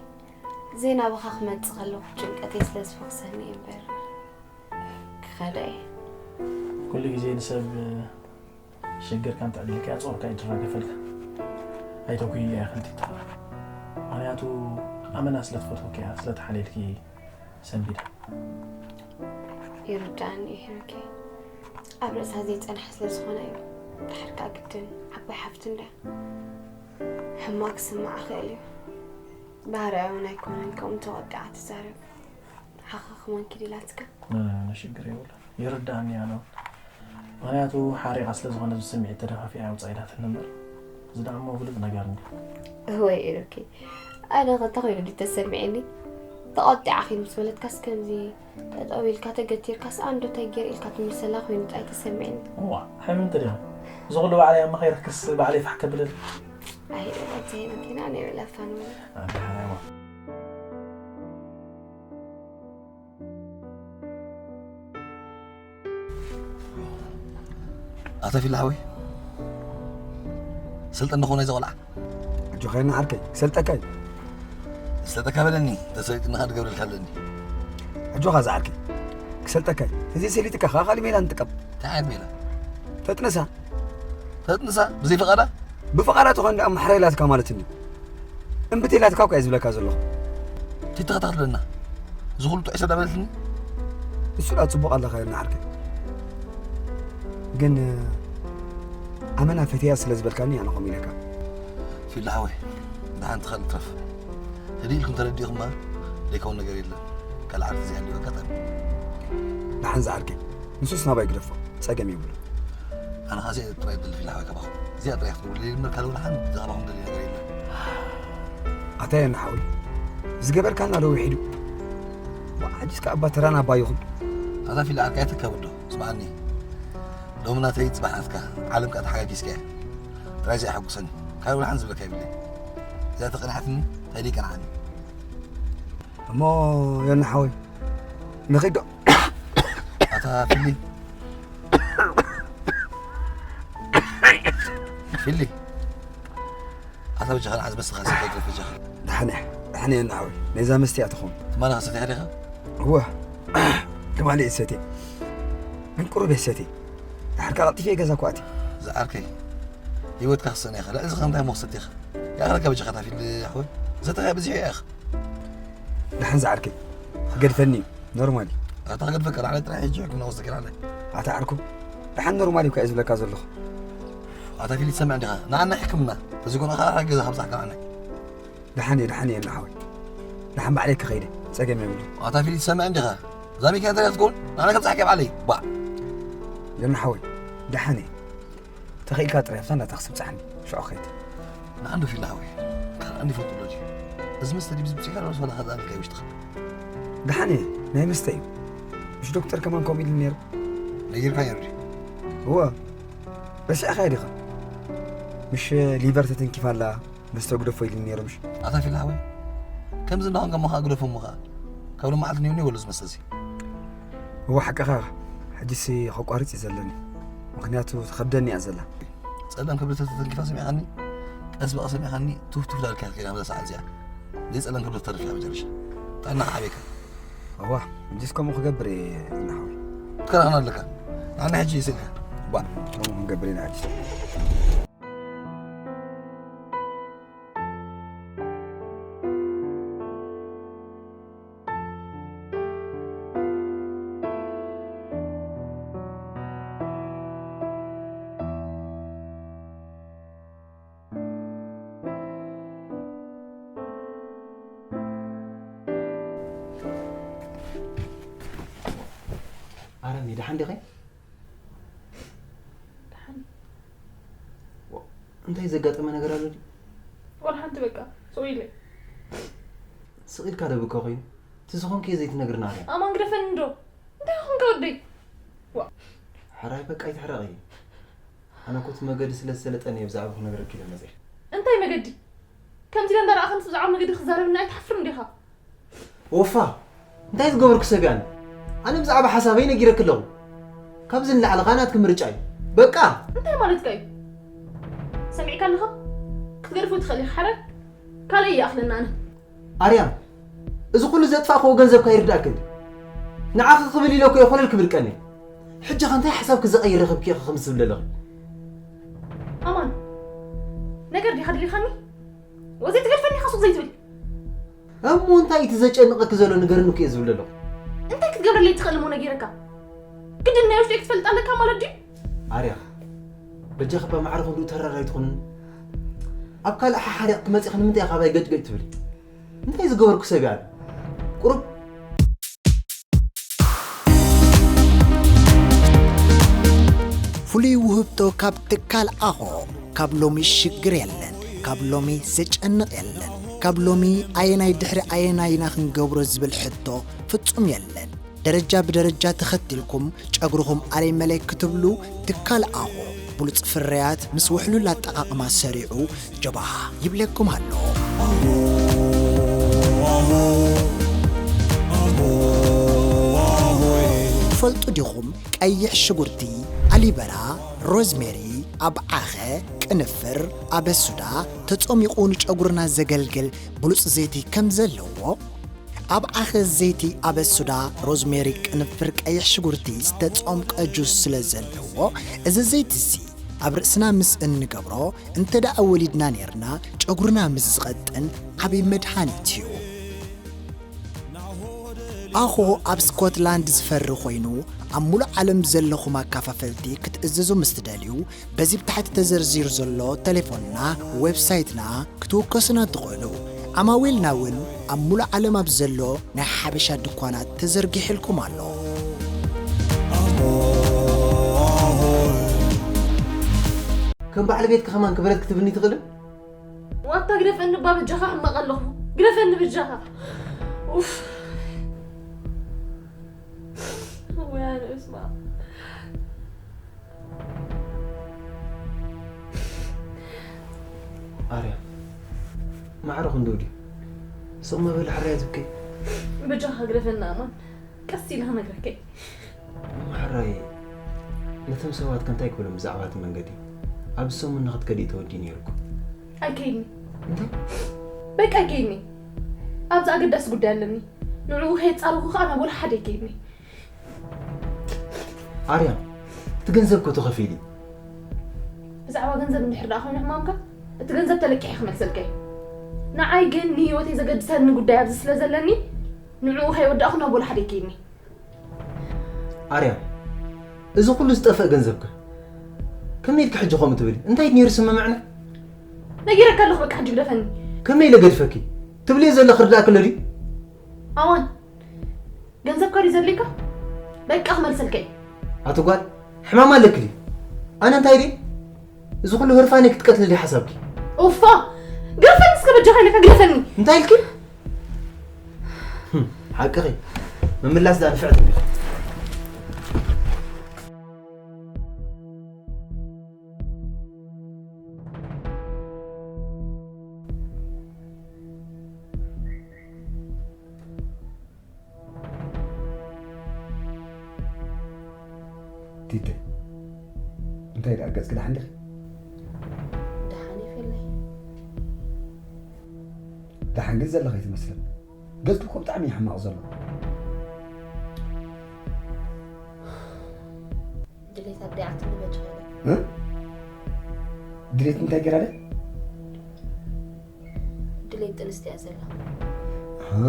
ዘይናባኻ ክመጽእ ከለኹ ጭንቀተይ ስለ ዝፈኽሰኒ እየ እምበር ክኸዳ እየ። ኩሉ ግዜ ንሰብ ሽግርካ እንተዕሊልካያ ጾርካ እዩ ዝራገፈልካ። ኣይተጉይያ ኢኺ እንትትኸራ። ምኽንያቱ ኣመና ስለ ትፈትወኪ እያ፣ ስለ ትሓልየልኪ ሰንቢዳ። ይርድኣኒ እዩ ሄኖከይ፣ ኣብ ርእሳ ዘይጸንሐ ስለ ዝኾነ እዩ። ድሓር ከኣ ግድን ዓባይ ሓፍቲ እንድያ ሕማቕ ክስምዓ ይኽእል እዩ። ባህሪኣ እውን ኣይኮነን ከምኡ ተቖጢዓ ትዛረብ። ሓኻኽመን ኪድ ኢላትካ። ሽግር የብሉ ይርዳእኒ ኣነ እውን። ምክንያቱ ሓሪቓ ስለ ዝኾነ ብስምዒት ተደፋፊኣ ኣውፃእ ኢላትኒ እምበር እዚ ደኣ እሞ ፍሉጥ ነገር እንዲ። እወይ ኢሉኪ ኣነ ከ እንታይ ኮይኑ ድዩ ተሰሚዕኒ? ተቆጢዓ ኪድ ምስ በለትካስ ከምዚ ጠጠው ኢልካ ተገቲርካስ ኣንዶ እንታይ ገይረ ኢልካ ትምልሰላ ኮይኑ ጥራይ ተሰሚዕኒ። እዋ ሕምም እንተ ዲኻ እዚ ኩሉ ባዕለይ ኣማኺረክስ ባዕለይ ፋሕ ከብለል። ኣይ ደቀተይ መኪና ናይ ብለፋ ንበል። ኣንተ ሓራይዋ። ኣታ ፊላ ሓወይ ሰልጠ እንኾነ እዚ ቆልዓ። ኣጆኻ የና ዓርከይ ክሰልጠካ እዩ። ሰልጠካ በለኒ ተሰሊጥና ከድገብረልካ ኣለኒ። ኣጆኻ ዝዓርከይ ክሰልጠካ እዩ። እዚ ሰሊጥካ ከዓ ካሊ ሜላ ንጥቀም። እንታይ ዓይነት ሜላ? ተጥንሳ። ተጥንሳ ብዘይ ፈቓዳ? ብፍቓዳ ትኾን ደኣ ማሕራ ኢላትካ ማለት እንድዩ። እምቢ ተይላትካ እኮ እየ ዝብለካ ዘለኹ። ተይተኸታትለና። እዚ ኩሉ ጥዑይ ሰብ ዳበለትኒ። እሱ ደኣ ጽቡቕ ኣለኻ የና ዓርከይ። ግን ኣመና ፈትያ ስለ ዝበልካኒ ኣነ ከምኡ ኢለካ። ፊላ ሓወይ ደሓን ትኸል ትረፍ። ህድእ ኢልኩም ተረዲእኹማ ዘይከውን ነገር የለን። ካልእ ዓርኪ ዘይሃልዩ ኣጋጣሚ። ደሓን ዝዓርከይ ንሱስ ናባይ ግደፎ ጸገም የብሉን። ኣነ ኸኣ እዚኣ ጥራይ ደሊ ፊላ ሓወይ ካባኹም። እዚኣ ጥራይ ክትገብሩለይ እምበር ካልእ ወላ ሓንቲ ካባኹም ደልየ ነገር የለን። ኣታ የና ሓወይ ዝገበርካና ዶ ውሒዱ? ሕጂስ ከኣ ኣባ ተራና ኣባ ይኹን። ኣታ ፊል ዓርካ ኣይትከብዶ። ስምዓኒ። ሎሚ ናተይ ጽባሕ ናትካ። ዓለም ከኣ ተሓጋጊዝካ እያ። ጥራይ ዘይኣሐጉሰኒ። ካልእ ወላ ሓንቲ ዝብለካ የብለይ። እዛ ተቐንዓትኒ፣ እንታይ ደይ ቀንዓኒ? እሞ ዮኒ ሓወይ፣ ንኺዶ? ኣታ ፊሊ። ፊሊ። ኣታ በጃኻ ንዓዝ መስኻ ሰከይ ግረፍ በጃኻ። ደሓን እየ፣ ደሓን እየ ዮኒ ሓወይ። ነዛ መስተ እያ ትኸውን። ትማሊ ከሰቲኻ ዲኻ? እወ፣ ትማሊ እየ ሰትየ። ግን ቁሩብ እየ ሰትየ። ድሓር ከኣ ቀልጢፈ እየ ገዛ እኮ ኣትየ። ዝዓርከይ፣ ህይወትካ ክስእን ኢኻ። ልዕሊ እዚ ከ እንታይ እሞ ክሰቲ ኢኻ? ይኣኽለካ በጃኻ ኣታ ፊሊ ሓወይ። ዘተኻ በዚሑ ኢኻ። ደሓን ዝዓርከይ፣ ክገድፈኒ እዩ። ኖርማል እዩ። ኣታ ክገድፈካ ንዓይ ጥራይ ሕጂ ሕክምና ወስደካ ንዓይ። ኣታ ዓርኩ፣ ደሓን ኖርማል እዩ እኮ እየ ዝብለካ ዘለኹ። ኣታ ፊሊ ትሰምዕ እንዲኻ? ንዓና ሕክምና። ተዘይኮነ ኸዓ ገዛ ከምጻሕካ ንዓይ። ደሓን እየ፣ ደሓን እየ፣ ዮኒ ሓወይ። ደሓን ባዕለይ ክኸይደ፣ ጸገም የብሉ። ኣታ ፊሊ ትሰምዕ እንዲኻ? እዛ መኪና እንታይ ክትከውን? ንዓና ከምጻሕካ ባዕለይ። ባዕ። ዮኒ ሓወይ፣ ደሓን እየ። ተኽኢልካ ጥራይ ኣብታ እንዳታክሲ ብጻሕኒ። ሽዑ ኸይድ። ንዓንዶ ፊሊ ሓወይ። ካልእ እንዲ ይፈልጥሎ ድዩ? እዚ መስተ ድዩ ብዝብጽሕ ያለው ሰላ ኸዛ ኣልካ ውሽጥኻ? ደሓን እየ፣ ናይ መስተ እዩ። ምሽ ዶክተር ከማን ከምኡ ኢሉ ነይሩ? ነጊርካ ነይሩ ድዩ? እወ። ረሲዕኻ ዲኻ? ምሽ ሊቨር ተተንኪፋ ኣላ፣ መስተ ግደፎ ኢሉ ነይሩ ምሽ? ኣታ ፊሊ ሓወይ። ከምዚ እንዳኾንካ እሞ ኸኣ ግደፎ እሞ ኸኣ። ካብ ሎም መዓልቲ ኒው ኒው በሉ እዚ መስተ እዚ። እወ ሓቅኻ ኢኻ። ሕጂሲ ከቋርጽ እዩ ዘለኒ። ምኽንያቱ ትኸብደኒ እያ ዘላ። ጸለም ክብደት ተተንኪፋ ሰሚዕኻኒ? ቀስ ብቐስ ሰሚዕኻኒ? ቱፍ ቱፍ ዳልካ ኢኻ ከይዳ በዛ ሰዓት እዚኣ። ዘይጸለም ክብደት ተርፍ እያ መጨረሻ። ጥዕናኻ ሓበካ። እዋ፣ ሕጂስ ከምኡ ክገብር እየ ዮኒ ሓወይ። ትከራኸና ኣለካ። ኣነ ሕጂ ይስእልካ። ባዕ። ከምኡ ክንገብር ኢና ሕጂ። ኣረሚ፣ ደሓን ዲኺ? ደሓን። ዋ፣ እንታይ ዘጋጠመ ነገር ኣሎ ድዩ? ዋላ ሓንቲ በቃ፣ ስቕ ኢለ። ስቕ ኢልካ ደብካ ኮይኑ? እቲ ዝኾንኪ ዘይትነግርና ኣርያም። ኣማን ግደፈኒ እንዶ። እንታይ ኾንካ ወደይ? ዋ። ሕራይ በቃ ኣይትሕረቒ። ኣነ እኮ እቲ መገዲ ስለ ዝሰለጠኒ እየ ብዛዕባ ክነግረኪ ኢለ መፅእ። እንታይ መገዲ? ከምዚ ኢለ እንዳረኣኻንስ ብዛዕባ መገዲ ክዛረብና ኣይትሓፍርን ዲኻ? ወፋ፣ እንታይ ዝገበርኩ ሰብ እየ ኣነ? ኣነ ብዛዕባ ሓሳበይ ነጊረኪ ኣለኹ። ካብዚ ንላዕሊ ኸኣ ናትኪ ምርጫ እዩ። በቃ! እንታይ ማለትካ እዩ? ሰሚዕካ ኣለኻ? ክትገድፎ ትኽእል ኢኻ ሓራይ? ካልእ ይኣኽለና ኣነ። ኣርያም፣ እዚ ኩሉ ዘጥፋእክዎ ገንዘብካ ይርዳእክን። ንዓኺ ክብል ኢለ እኮ እየ ኮለል ክብል ቀንየ። ሕጂ ኸ እንታይ ሓሳብኪ ዝቐይር ረኺብኪ ኢኺ ከምዚ ትብሊ ዘለኺ? ኣማን፣ ነገር ዲኻ ደሊኻኒ? ወዘይ ትገድፈኒ ኢኻ ሱቕ ዘይትብል። እሞ እንታይ እቲ ዘጨንቐኪ ዘሎ ንገርኒ እኮ እየ ዝብል ዘለኹ። እንታይ ክትገብረለይ ትኽእል እሞ ነጊረካ? ግድን ናይ ውሽጠይ ክትፈልጥ ኣለካ ማለት ድዩ? ኣርያም፣ በጃኺ እባ ማዕረ ክንድኡ ተራር ኣይትኹንኒ። ኣብ ካልእ ሓሓሪቕኪ መፂኺ ንምንታይ ኢኻ ካባይ ገጭገጭ ትብሊ? እንታይ ዝገበርኩ ሰብ እየ ኣነ? ቁሩብ ፍሉይ ውህብቶ ካብ ትካል ኣኾ። ካብ ሎሚ ሽግር የለን፣ ካብ ሎሚ ዘጨንቕ የለን፣ ካብ ሎሚ ኣየናይ ድሕሪ ኣየናይ ኢና ክንገብሮ ዝብል ሕቶ ፍጹም የለን። ደረጃ ብደረጃ ተኸቲልኩም ጨጉርኹም ኣለይ መለይ ክትብሉ ትካል ኣኾ ብሉጽ ፍርያት ምስ ውሕሉል ኣጠቓቕማ ሰሪዑ ጀባህ ይብለኩም ኣሎ። ትፈልጡ ዲኹም ቀይሕ ሽጉርቲ፣ ኣሊበራ፣ ሮዝሜሪ፣ ኣብዓኸ፣ ቅንፍር፣ ኣበሱዳ ተጾሚቑ ንጨጉርና ዘገልግል ብሉጽ ዘይቲ ከም ዘለዎ? ኣብዓኸ፣ ዘይቲ፣ ኣበሱዳ፣ ሮዝሜሪ፣ ቅንፍር፣ ቀይሕ ሽጉርቲ ዝተጾምቀ ጁስ ስለ ዘለዎ፣ እዚ ዘይቲ እዚ ኣብ ርእስና ምስ እንገብሮ፣ እንተ ደኣ ወሊድና ኔርና፣ ጨጉርና ምስ ዝቐጥን ዓቢ መድሃኒት እዩ። ኣኾ ኣብ ስኮትላንድ ዝፈሪ ኮይኑ፣ ኣብ ሙሉእ ዓለም ዘለኹም ኣካፋፈልቲ ክትእዝዙ ምስ ትደልዩ፣ በዚ ብታሕቲ ተዘርዚሩ ዘሎ ተሌፎንና፣ ዌብሳይትና ክትውከሱና ትኽእሉ። ዓማዊልና እውን ኣብ ሙሉእ ዓለም ኣብ ዘሎ ናይ ሓበሻ ድኳናት ተዘርጊሕልኩም ኣሎ። ከም በዓል ቤትኪ ከማን ክብረት ክትብኒ ትኽእልን? ዋታ ግደፈኒ እባ በጃኻ፣ ሕመቕ ኣለኹ። ግደፈኒ በጃኻ። ኡፍ። እስማ ኣርያ ማዕረ ክንዶ ድዩ ስቕ መበል ሕራይ ዝብከይ። በጃኻ ግደፈና ኣማን፣ ቀስ ኢለ ክነግረከይ። ማሕራይ ነቶም ሰባት ከ እንታይ ክብሎም ብዛዕባ እቲ መንገዲ? ኣብዚ ሰሙን ንኽትከዲ ተወዲኡ ነይሩ እኮ። ኣይከይድኒ። እንታይ? በቃ ኣይከይድኒ። ኣብዚ ኣገዳሲ ጉዳይ ኣለኒ። ንዕኡ ከየጻረኹ ከኣ ናብ ወላ ሓደ ኣይከይድኒ። ኣርያም እቲ ገንዘብ እኮ ተኸፊሉ እዩ። ብዛዕባ ገንዘብ እንድሕር ደኣ ኮይኑ ሕማምካ፣ እቲ ገንዘብ ተለቂሐ ክመልሰልካ እየ። ንዓይ ግን ንህይወተይ ዘገድሰኒ ጉዳይ ኣብዚ ስለ ዘለኒ፣ ንዕኡ ከይወዳእኹ ናብ ወላ ሓደ ኣይከይድኒ። ኣርያም፣ እዚ ኩሉ ዝጠፍእ ገንዘብከ? ከመይ ኢልኪ ሕጂ ከምኡ ትብሊ? እንታይ ነይሩ ስምምዕና? ነጊረካ ኣለኹ፣ በቃ ሕጂ ግደፈኒ። ከመይ ኢለ ገድፈኪ? ትብልዮ ዘለኺ ርዳእኪ ኣሎ ድዩ? ኣማን፣ ገንዘብካ ድዩ ዘድልየካ? በቃ ክመልሰልካ እየ። ኣቲ ጓል፣ ሕማም ኣለኪ ድዩ? ኣነ እንታይ ድየ? እዚ ኩሉ ህርፋነይ ክትቀትሊ ድዩ ሓሳብኪ? ኡፋ! ግደፈኒ እስከ በጃኻ ኢለካ ግደፈኒ። እንታይ ኢልኪ? ህም፣ ሓቅኺ። ምምላስ ዳ ንፍዕቲ እንዲኺ። ቲተ፣ እንታይ ደኣ ገጽኪ ደሓን ዲኺ? ደሓን እየ ፌለይ። ደሓን ግን ዘለኺ ኣይትመስልን። ገጽኪ እኮ ብጣዕሚ እዩ ሕማቕ ዘሎ። ድሌት ኣደይ ኣትኒ በጃ ኢለ። እ? ድሌት እንታይ ገይራ ድያ? ድሌት ጥንስቲ እያ ዘላ። ኣሃ።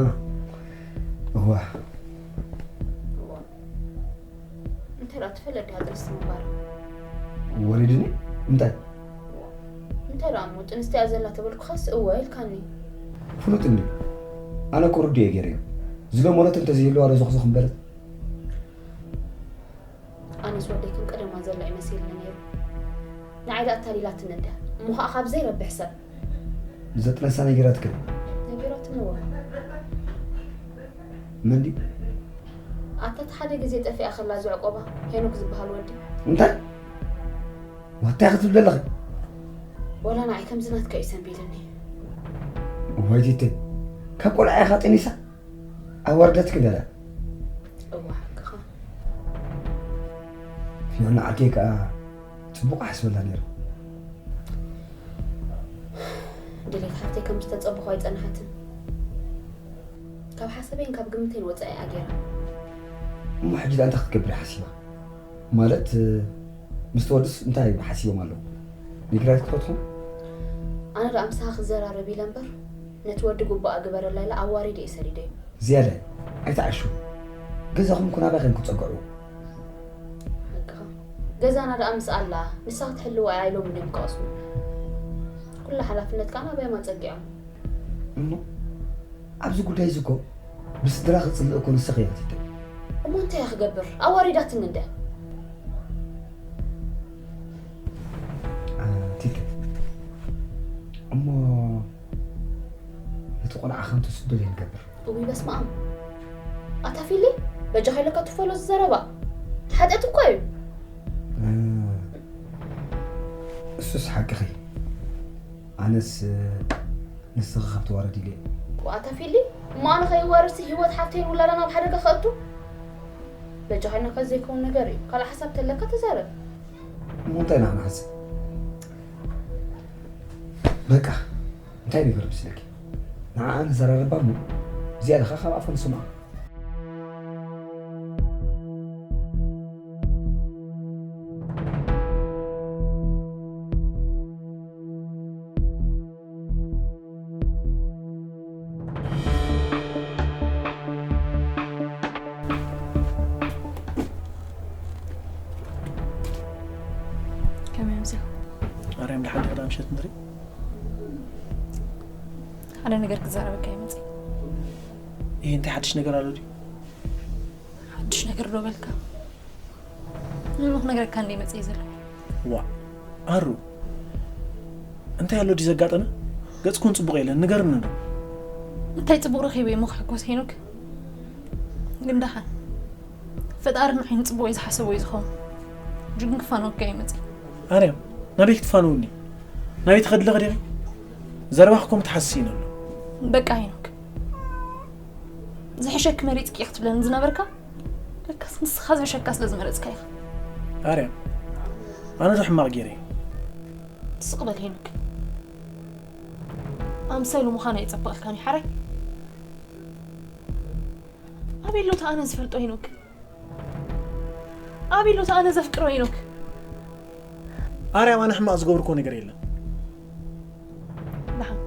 እዋ። እዋ። እንታይ ደኣ ትፈልጥ ዲኻ ጥንስቲ ምንባራ? ወሪድኒ? እንታይ? እንታይ ደኣ እሞ ጥንስቲ እያ ዘላ ተበልኩኻስ እወ ኢልካኒ። ፍሉጥ እንድዩ። ኣነ እኮ ርዱእ እየ ገይረዮ። ዝለመደቶ እንተዘይህልዋ ዶ ዞኽዞኽ ምበለት? ኣነስ ወደይ ከም ቀደማ ዘላ እዩ መሲልኒ ነይሩ። ንዓይ ደኣ ኣታሊላትኒ እንድያ። እሞ ኸኣ ካብ ዘይረብሕ ሰብ። ዘጥነሳ ነጊራትኪ? ነጊራትኒ እወ። መን ድዩ? ኣታ እቲ ሓደ ግዜ ጠፊኣ ከላ ዘዕቆባ፣ ሄኖክ ዝበሃል ወዲ። እንታይ? ዋታ ኢኺ ትብሊ ዘለኺ? ወላ ንዓይ ከምዚ ናትካ እዩ ሰንቢድኒ። እዋይ ቲተይ፣ ካብ ቆልዓ ኢኻ ጠኒሳ? ኣዋርደትኪ ደላ። እዋ ሓቅኻ። ፊዮና ዓርከይ ከኣ ጽቡቕ ሓስበላ ነይሩ። ድሌት ሓፍተይ ከም ዝተጸበኹ ኣይጸንሓትን። ካብ ሓሳበይን ካብ ግምተይን ወጻኢ እያ ገይራ። እሞ ሕጂ ደኣ እንታይ ክትገብር እያ ሓሲባ? ማለት፣ ምስ ተወድስ እንታይ ሓሲቦም ኣለዉ? ነጊራትኪ ዶ ትኾን? ኣነ ደኣ ምሳኻ ክዘራረብ ኢለ እምበር፣ ነቲ ወዲ ግቡኣ ግበረላ ኢለ ኣዋሪደ እየ ሰዲደዮ። ዝያዳይ፣ ኣይትዓሹ። ገዛኹም እኮ ናባይ ኸም ክትጸግዑ። ሓቅኻ። ገዛና ደኣ ምስ ኣላ፣ ንሳ ክትሕልዋ እያ ኢሎም እንድዮም ክቐስኑ። ኩሉ ሓላፍነት ከኣ ናባዮም ኣጸጊዖም። እሞ፣ ኣብዚ ጉዳይ እዚ እኮ ብስድራ ክጽልእ እኮ ንስኺ ኢኺ ትብሊ። እሞ እንታይ እያ ክገብር? ኣዋሪዳትኒ እንደ። አ፣ ቲተ። እሞ ነቲ ቆልዓ ከም ትስዱ ዘይንገብር። እውይ በስመ ኣብ። ኣታ ፊሊ፣ በጃኻ ኢለካ ትፈሎ ዝዘረባ። ሓጢኣት እኮ እዩ። እ፣ እሱስ ሓቅኺ። ኣነስ ንስኺ ካብ ትዋረድ ኢለ እየ። ዋታ ፊሊ፣ እሞ ኣነ ከይዋረድሲ ህይወት ሓፍተይን ውላዳን ኣብ ሓደጋ ከእቱ? በጃኻ ኢልናካ ዘይከውን ነገር እዩ። ካልእ ሓሳብ ተለካ ተዛረብ። እሞ እንታይ ኢና ክንሓስብ? በቃ፣ እንታይ ነገር ምስለኪ? ንዓኣ ንዘራረባ እሞ፣ ዝያዳ ኸኣ ካብ ኣፋ ንስምዓ። ከመይ ኣምሲኻ? ኣርያም፣ ደሓን ዲኻ? ደኣ ምሸት ንርኢ። ሓደ ነገር ክዛረበካ እየ መፅየ። ይሄ እንታይ ሓድሽ ነገር ኣሎ ድዩ? ሓድሽ ነገር ዶ በልካ? ንዕኡ ክነግረካ እንደ መፅየ ዘለኹ። ዋ፣ ኣሩ፣ እንታይ ኣሎ ድዩ ዘጋጠመ? ገጽ ኮን ጽቡቕ የለን፣ ንገርኒ እንዶ። እንታይ ጽቡቕ ረኺበ እሞ ክሕጎስ ሄኖክ? ግን ደሓን። ፈጣሪ ንዓይ ንጽቡቕ እዩ ዝሓሰቦ እዩ ዝኸውን። ሕጂ ግን ክፋነወካ ይመጽእ። ኣርያም፣ ናበይ ክትፋነውኒ? ናበይ ትኸዲ ኣለኺ ዲኺ? ዘረባኺ ከም ትሓስስኒ ኣሎ። በቃ ሄኖክ፣ ዝሕሸኪ መሪጽኪ ኢኺ ክትብለኒ ዝነበርካ፣ ለካስ ንስኻ ዝሕሸካ ስለ ዝመረጽካ ኢኻ። ኣርያም፣ ኣነ ዶ ሕማቕ ገይረ? ስቕ በል ሄኖክ። ኣምሳይሉ ምዃን ኣይጸበቐልካን እዩ ሓራይ። ኣበይ ኣሎ እቲ ኣነ ዝፈልጦ ሄኖክ? ኣበይ ኣሎ እቲ ኣነ ዘፍቅሮ ሄኖክ? ኣርያም፣ ኣነ ሕማቕ ዝገብርኮ ነገር የለን። ደሓን፣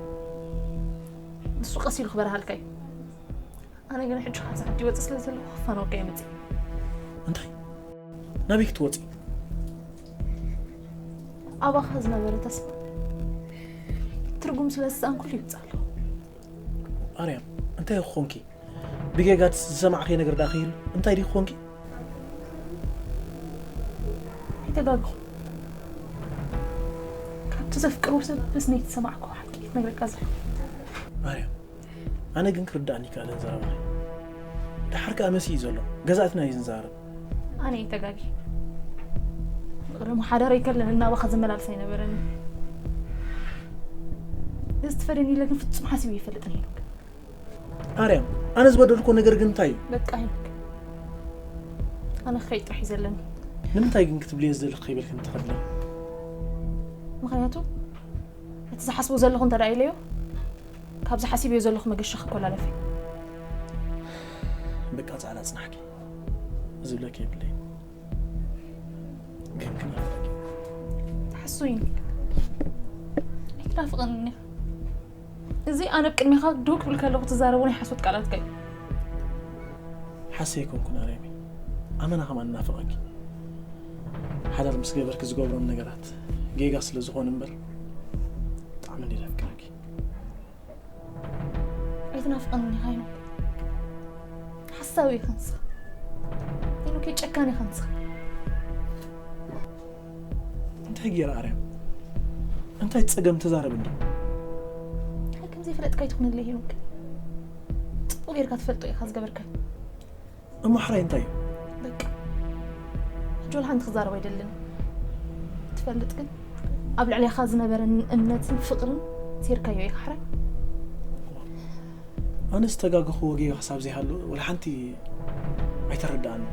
ንሱ ቀስ ኢሉ ክበርሃልካ እዩ። ኣነ ግን ሕጂ ካብዚ ዓዲ ወፅእ ስለ ዘለኹ ክፋነወካ ይመፅእ። እንታይ? ናበይ ክትወፂ? ኣባኻ ዝነበረ ተስፋ ትርጉም ስለ ዝሰኣንኩሉ ይውፅእ ኣለኹ። ኣርያም፣ እንታይ ኮንኪ? ብጌጋ ዝሰማዕክዮ ነገር ደኣ ከይህሉ እንታይ ድዩ ኮንኪ? ኣይተጋግኹ። ካብቲ ዘፍቅሮ ሰብ በስነይቲ ዝሰማዕክዎ ሓቂ ክነግረካ ዝኽእል። ኣርያም፣ ኣነ ግን ክርድኣኒ ይከኣለን ዘረባኺ። ደሓር ከኣ መሲ እዩ ዘሎ። ገዛእትና እዩ ዝንዛረብ። ኣነ እየ ተጋጊ። ብቕደሙ ሓዳር ኣይከለን እናባኻ ዝመላልስ ኣይነበረን። እዚ ትፈደኒ ኢለ ግን ፍጹም ሓሲቡ ይፈልጥን ሄኖክ። ኣርያም፣ ኣነ ዝበደልኮ ነገር ግን እንታይ እዩ? በቃ ሄኖክ፣ ኣነ ክኸይድ ጥራሕ እዩ ዘለኒ። ንምንታይ ግን ክትብልዮ ዝደለኺ ከይበልክኒ ትኸዲ ኣለኺ? ምኽንያቱ እቲ ዝሓስቦ ዘለኹ እንተ ደኣ ኢለዮ፣ ካብዚ ሓሲበዮ ዘለኹ መገሻ ክኮላለፍ እዩ። በቃ ጻዕዳ ጽናሕኪ ዝብለኪ የብለይን። ግን ክናፍቀኪ። ትሓስወኒ። ኣይትናፍቐንን ኢኻ። እዚ ኣነ ኣብ ቅድሜኻ ደው ክብል ከለኹ ትዛረቦ ናይ ሓሶት ቃላትካ እዩ። ሓሰይ ኣይኮንኩን ኣርያመይ። ኣመና ከማን እናፍቐኪ። ሓዳር ምስ ገበርኪ ዝገብሮም ነገራት ጌጋ ስለ ዝኾኑ እምበር ብጣዕሚ እንድየ ዘፍቅረኪ። ኣይትናፍቐንን ኢኻ ሄኖክ። ሓሳዊ ኢኻ ንስኻ። ሄኖክ ጨካን ኢኻ ንስኻ። እንታይ ገይረ ኣርያም? እንታይ ጸገም ተዛረብ እንዶ? እንታይ ከም ዘይፈለጥካ ኣይትኹነለይ ሄኖክ። ጽቡቕ ጌርካ ትፈልጦ ኢኻ ዝገበርካዮ። እሞ ሕራይ እንታይ እዩ? በቃ። ሕጂ ወላ ሓንቲ ክዛረብ ኣይደልን። ትፈልጥ ግን ኣብ ልዕሌኻ ዝነበረን እምነትን ፍቕርን ሴርካዮ ኢኻ ሕራይ። ኣነ ዝተጋገኹዎ ጌጋ ክሳብ ዘይሃሉ ወላ ሓንቲ ኣይተረድኣንን።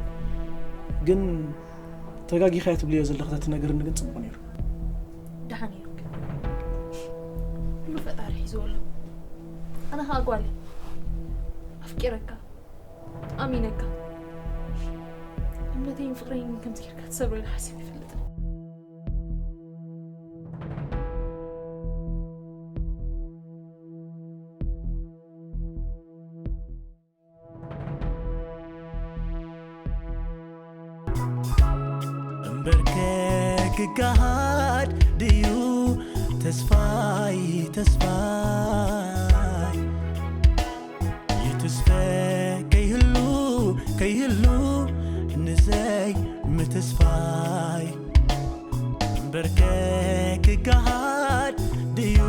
ግን ተጋጊኻዮ ትብልዮ ዘለኺ ተትነግርኒ ግን ጽቡቕ ነይሩ። ደሓን ነይሩ ግን። ኩሉ ፈጣሪ ሒዝዎ ኣሎ። ኣነ ኸኣ ጓል እየ። ኣፍቂረካ። ኣሚነካ። እምነተይን ፍቕረይን ከምዚ ጌርካ ትሰብሮ ኢለ ሓሲበ ኣይፈልጥን። እምበርከ ክገሃድ ድዩ ተስፋይ፣ ተስፋይ? ይትስፈ ከይህሉ፣ ከይህሉ ንዘይ ምትስፋይ። እምበርከ ክገሃድ ድዩ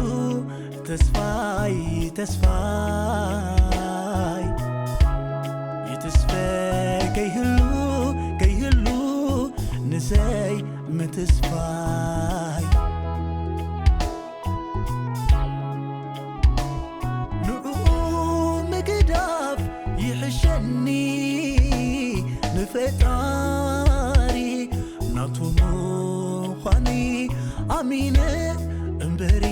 ተስፋይ፣ ተስፋይ? ይትስፈ ከይህሉ፣ ከይህሉ ንዘይ ምትስፋይ። ንዕኡ ምግዳፍ ይሕሸኒ፣ ንፈጣሪ ናቱ ምዃኒ ኣሚነ እምበሪ፣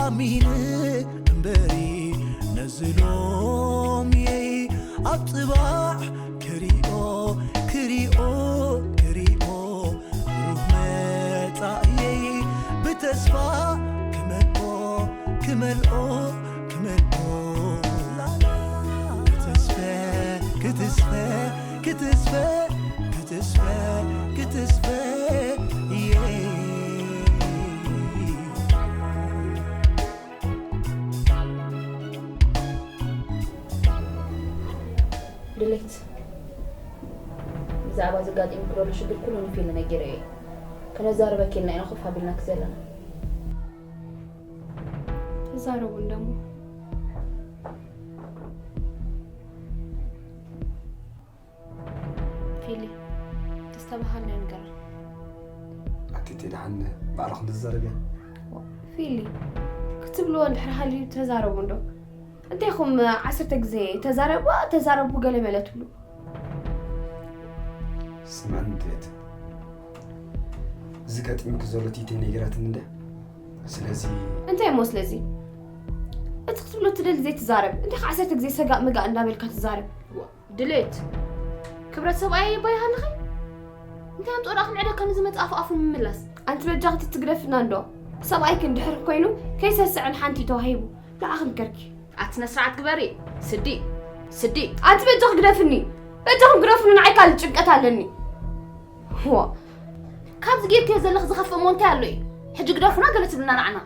ኣሚነ እምበሪ፣ ነዚ ሎምየይ ኣብ ጽባሕ ክሪኦ፣ ክሪኦ፣ ክሪኦ፣ ብሩህ መጻእየይ ብተስፋ ክመልኦ፣ ክመልኦ፣ ክመልኦ። ላላ። ክትስፈ፣ ክትስፈ፣ ክትስፈ፣ ክትስፈ፣ ክትስፈ፣ እየ። ድሌት፣ ብዛዕባ ዘጋጢሙኪ ዘሎ ሽግር ኩሉ ንፊል ነጊረዮ እየ። ከነዛርበኪ ኢልና ኢና ኮፍ ኣቢልናኪ ዘለና። ተዛረቡ እንደሞ። ፊሊ፣ ተባሃልና ይንገራ። ኣቲ ቴዲ ሓነ ባዕልኹም ትዛረብያ። ፊሊ ክትብልዎ እንድሕር ሃልዩ ተዛረቡ እንዶ። እንቴኹም ዓሰርተ ግዜ ተዛረቡ ተዛረቡ ገለ መለ ትብሉ። ስምዕኒ ድሌት፣ እዚ ገጢሙኪ ዘሎ ቲቲ ነጊራትኒ እንደ ስለዚ እንታይ እሞ ስለዚ እቲ ክትብሎ ትደሊ ዘይትዛረብ እንዲኻ ዓሰርተ ግዜ ሰጋእ መጋእ እንዳበልካ ትዛረብ። ድሌት ክብረት ሰብኣይ ይባይሃልኺ። እንታይ ኣምጦ ደኣ ክንዕደ ከም ዝመጽእ ኣፍ ኣፉ ምምላስ። ኣንቲ በጃኺ ትትግደፍና እንዶ። ሰብኣይኪ እንድሕር ኮይኑ ከይሰስዕን ሓንቲ ተዋሂቡ ንዓኺ ምከርኪ። ኣቲ ስነ ስርዓት ግበሪ። ስዲ ስዲ ኣንቲ በጃኺ ግደፍኒ። በጃኹም ግደፉኒ ንዓይ ካልእ ጭንቀት ኣለኒ። ዋ ካብዚ ጌርክዮ ዘለኺ ዝኸፍእ እሞ እንታይ ኣሎ እዩ? ሕጂ ግደፉና ገለ ትብልና ንዓና።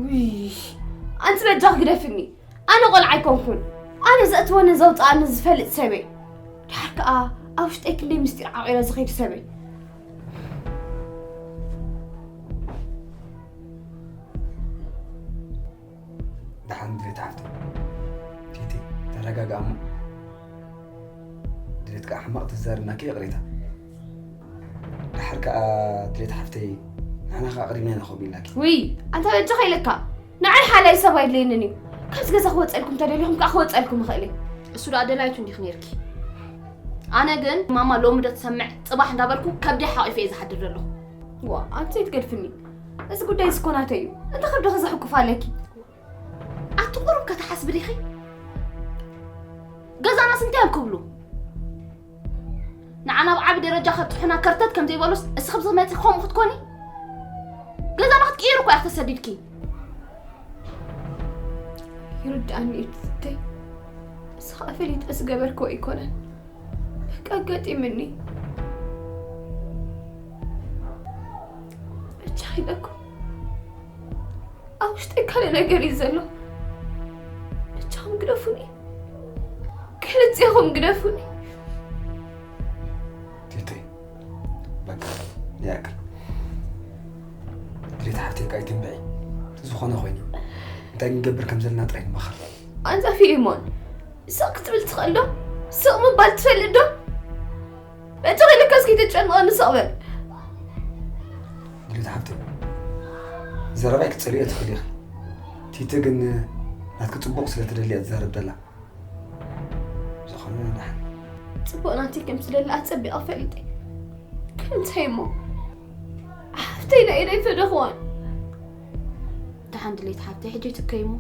ውይ ኣንቲ በጃኺ ግደፍኒ። ኣነ ቆልዓ ኣይኮንኩን። ኣነ ዘእትወንን ዘውፅኣንን ዝፈልጥ ሰበይ። ድሓር ከዓ ኣብ ውሽጠይ ክንደይ ምስጢር ዓቂረ ዝኸይድ ሰበይ። ደሓን ድሌት ሓፍቲ ቲቲ ተረጋግኣ እሞ ድሌት ከዓ ሕማቕ ትዛርናኪ ይቕሬታ። ድሓር ከዓ ድሌት ሓፍተይ ንሕና ከዓ ኣቕሪብና ኢና ከምኡ ኢልናኪ። ውይ ኣንታ በጃኻ ኢለካ ንዓይ ሓላይ ሰብ ኣይድለየንን እዩ። ካብዚ ገዛ ክወፀልኩም ተደሊኹም ከዓ ክወፀልኩም ይኽእል እዩ። እሱ ደኣ ደላይቱ እንዲኽ ነርኪ። ኣነ ግን ማማ ሎሚ ዶ ትሰምዕ ፅባሕ እንዳበልኩ ከብዲ ሓቂፈ እየ ዝሓድር ዘለኹ። ዋ ኣንቲ ዘይትገድፍኒ። እዚ ጉዳይ ዝኮናተ እዩ። እንተ ከብድኺ ዘሕቁፍ ኣለኪ። ኣቲ ቁሩብ ከተሓስቢ ዲኺ? ገዛናስ እንታይ እዮም ክብሉ? ንዓና ኣብ ዓቢ ደረጃ ከብጽሑና ከርተት ከም ዘይበሉስ እስኺ ብዝመጽእ ከምኡ ክትኮኒ? ገዛና ክትቅይሩ እኮ ኢኺ ተሰዲድኪ። ይርድኣኒ እዩ ትዝተይ። ንስኻ ፈሊጠ ዝገበርክዎ ኣይኮነን። በቃ ኣጋጢምኒ። ብቻ ኢለኩም ኣብ ውሽጠይ ካልእ ነገር እዩ ዘሎ። ብቻኹም ግደፉኒ፣ ክልቲኹም ግደፉኒ። ቲተይ በቃ ይኣክል። ድሌት ሓፍተይ ከኣ ይትንበዒ ዝኾነ ኮይኑ እንታይ ክንገብር ከም ዘለና ጥራይ ንመኸር። ኣንታ ፊሊሞን ስቕ ክትብል ትኽእል ዶ? ስቕ ምባል ትፈልጥ ዶ? በጃኺ ኢልካ እስኪ ተጨንቐኒ ስቕ በል። ድሌት ሓፍተይ ዘረባይ ክትጸልዮ ትኽእል ኢኺ። ቲቲ ግን ናትኪ ጽቡቕ ስለ ትደሊ እያ ትዛረብ ዘላ። ዝኾነ ደሓን። ጽቡቕ ናተይ ከም ትደሊ ኣጸቢቐ ፈሊጠ። ከምንታይ እሞ ሓፍተይ ናይ ኢደይ ፈደኽዋን። ደሓን ድሌት ሓፍተይ ሕጂ ትከይ እሞ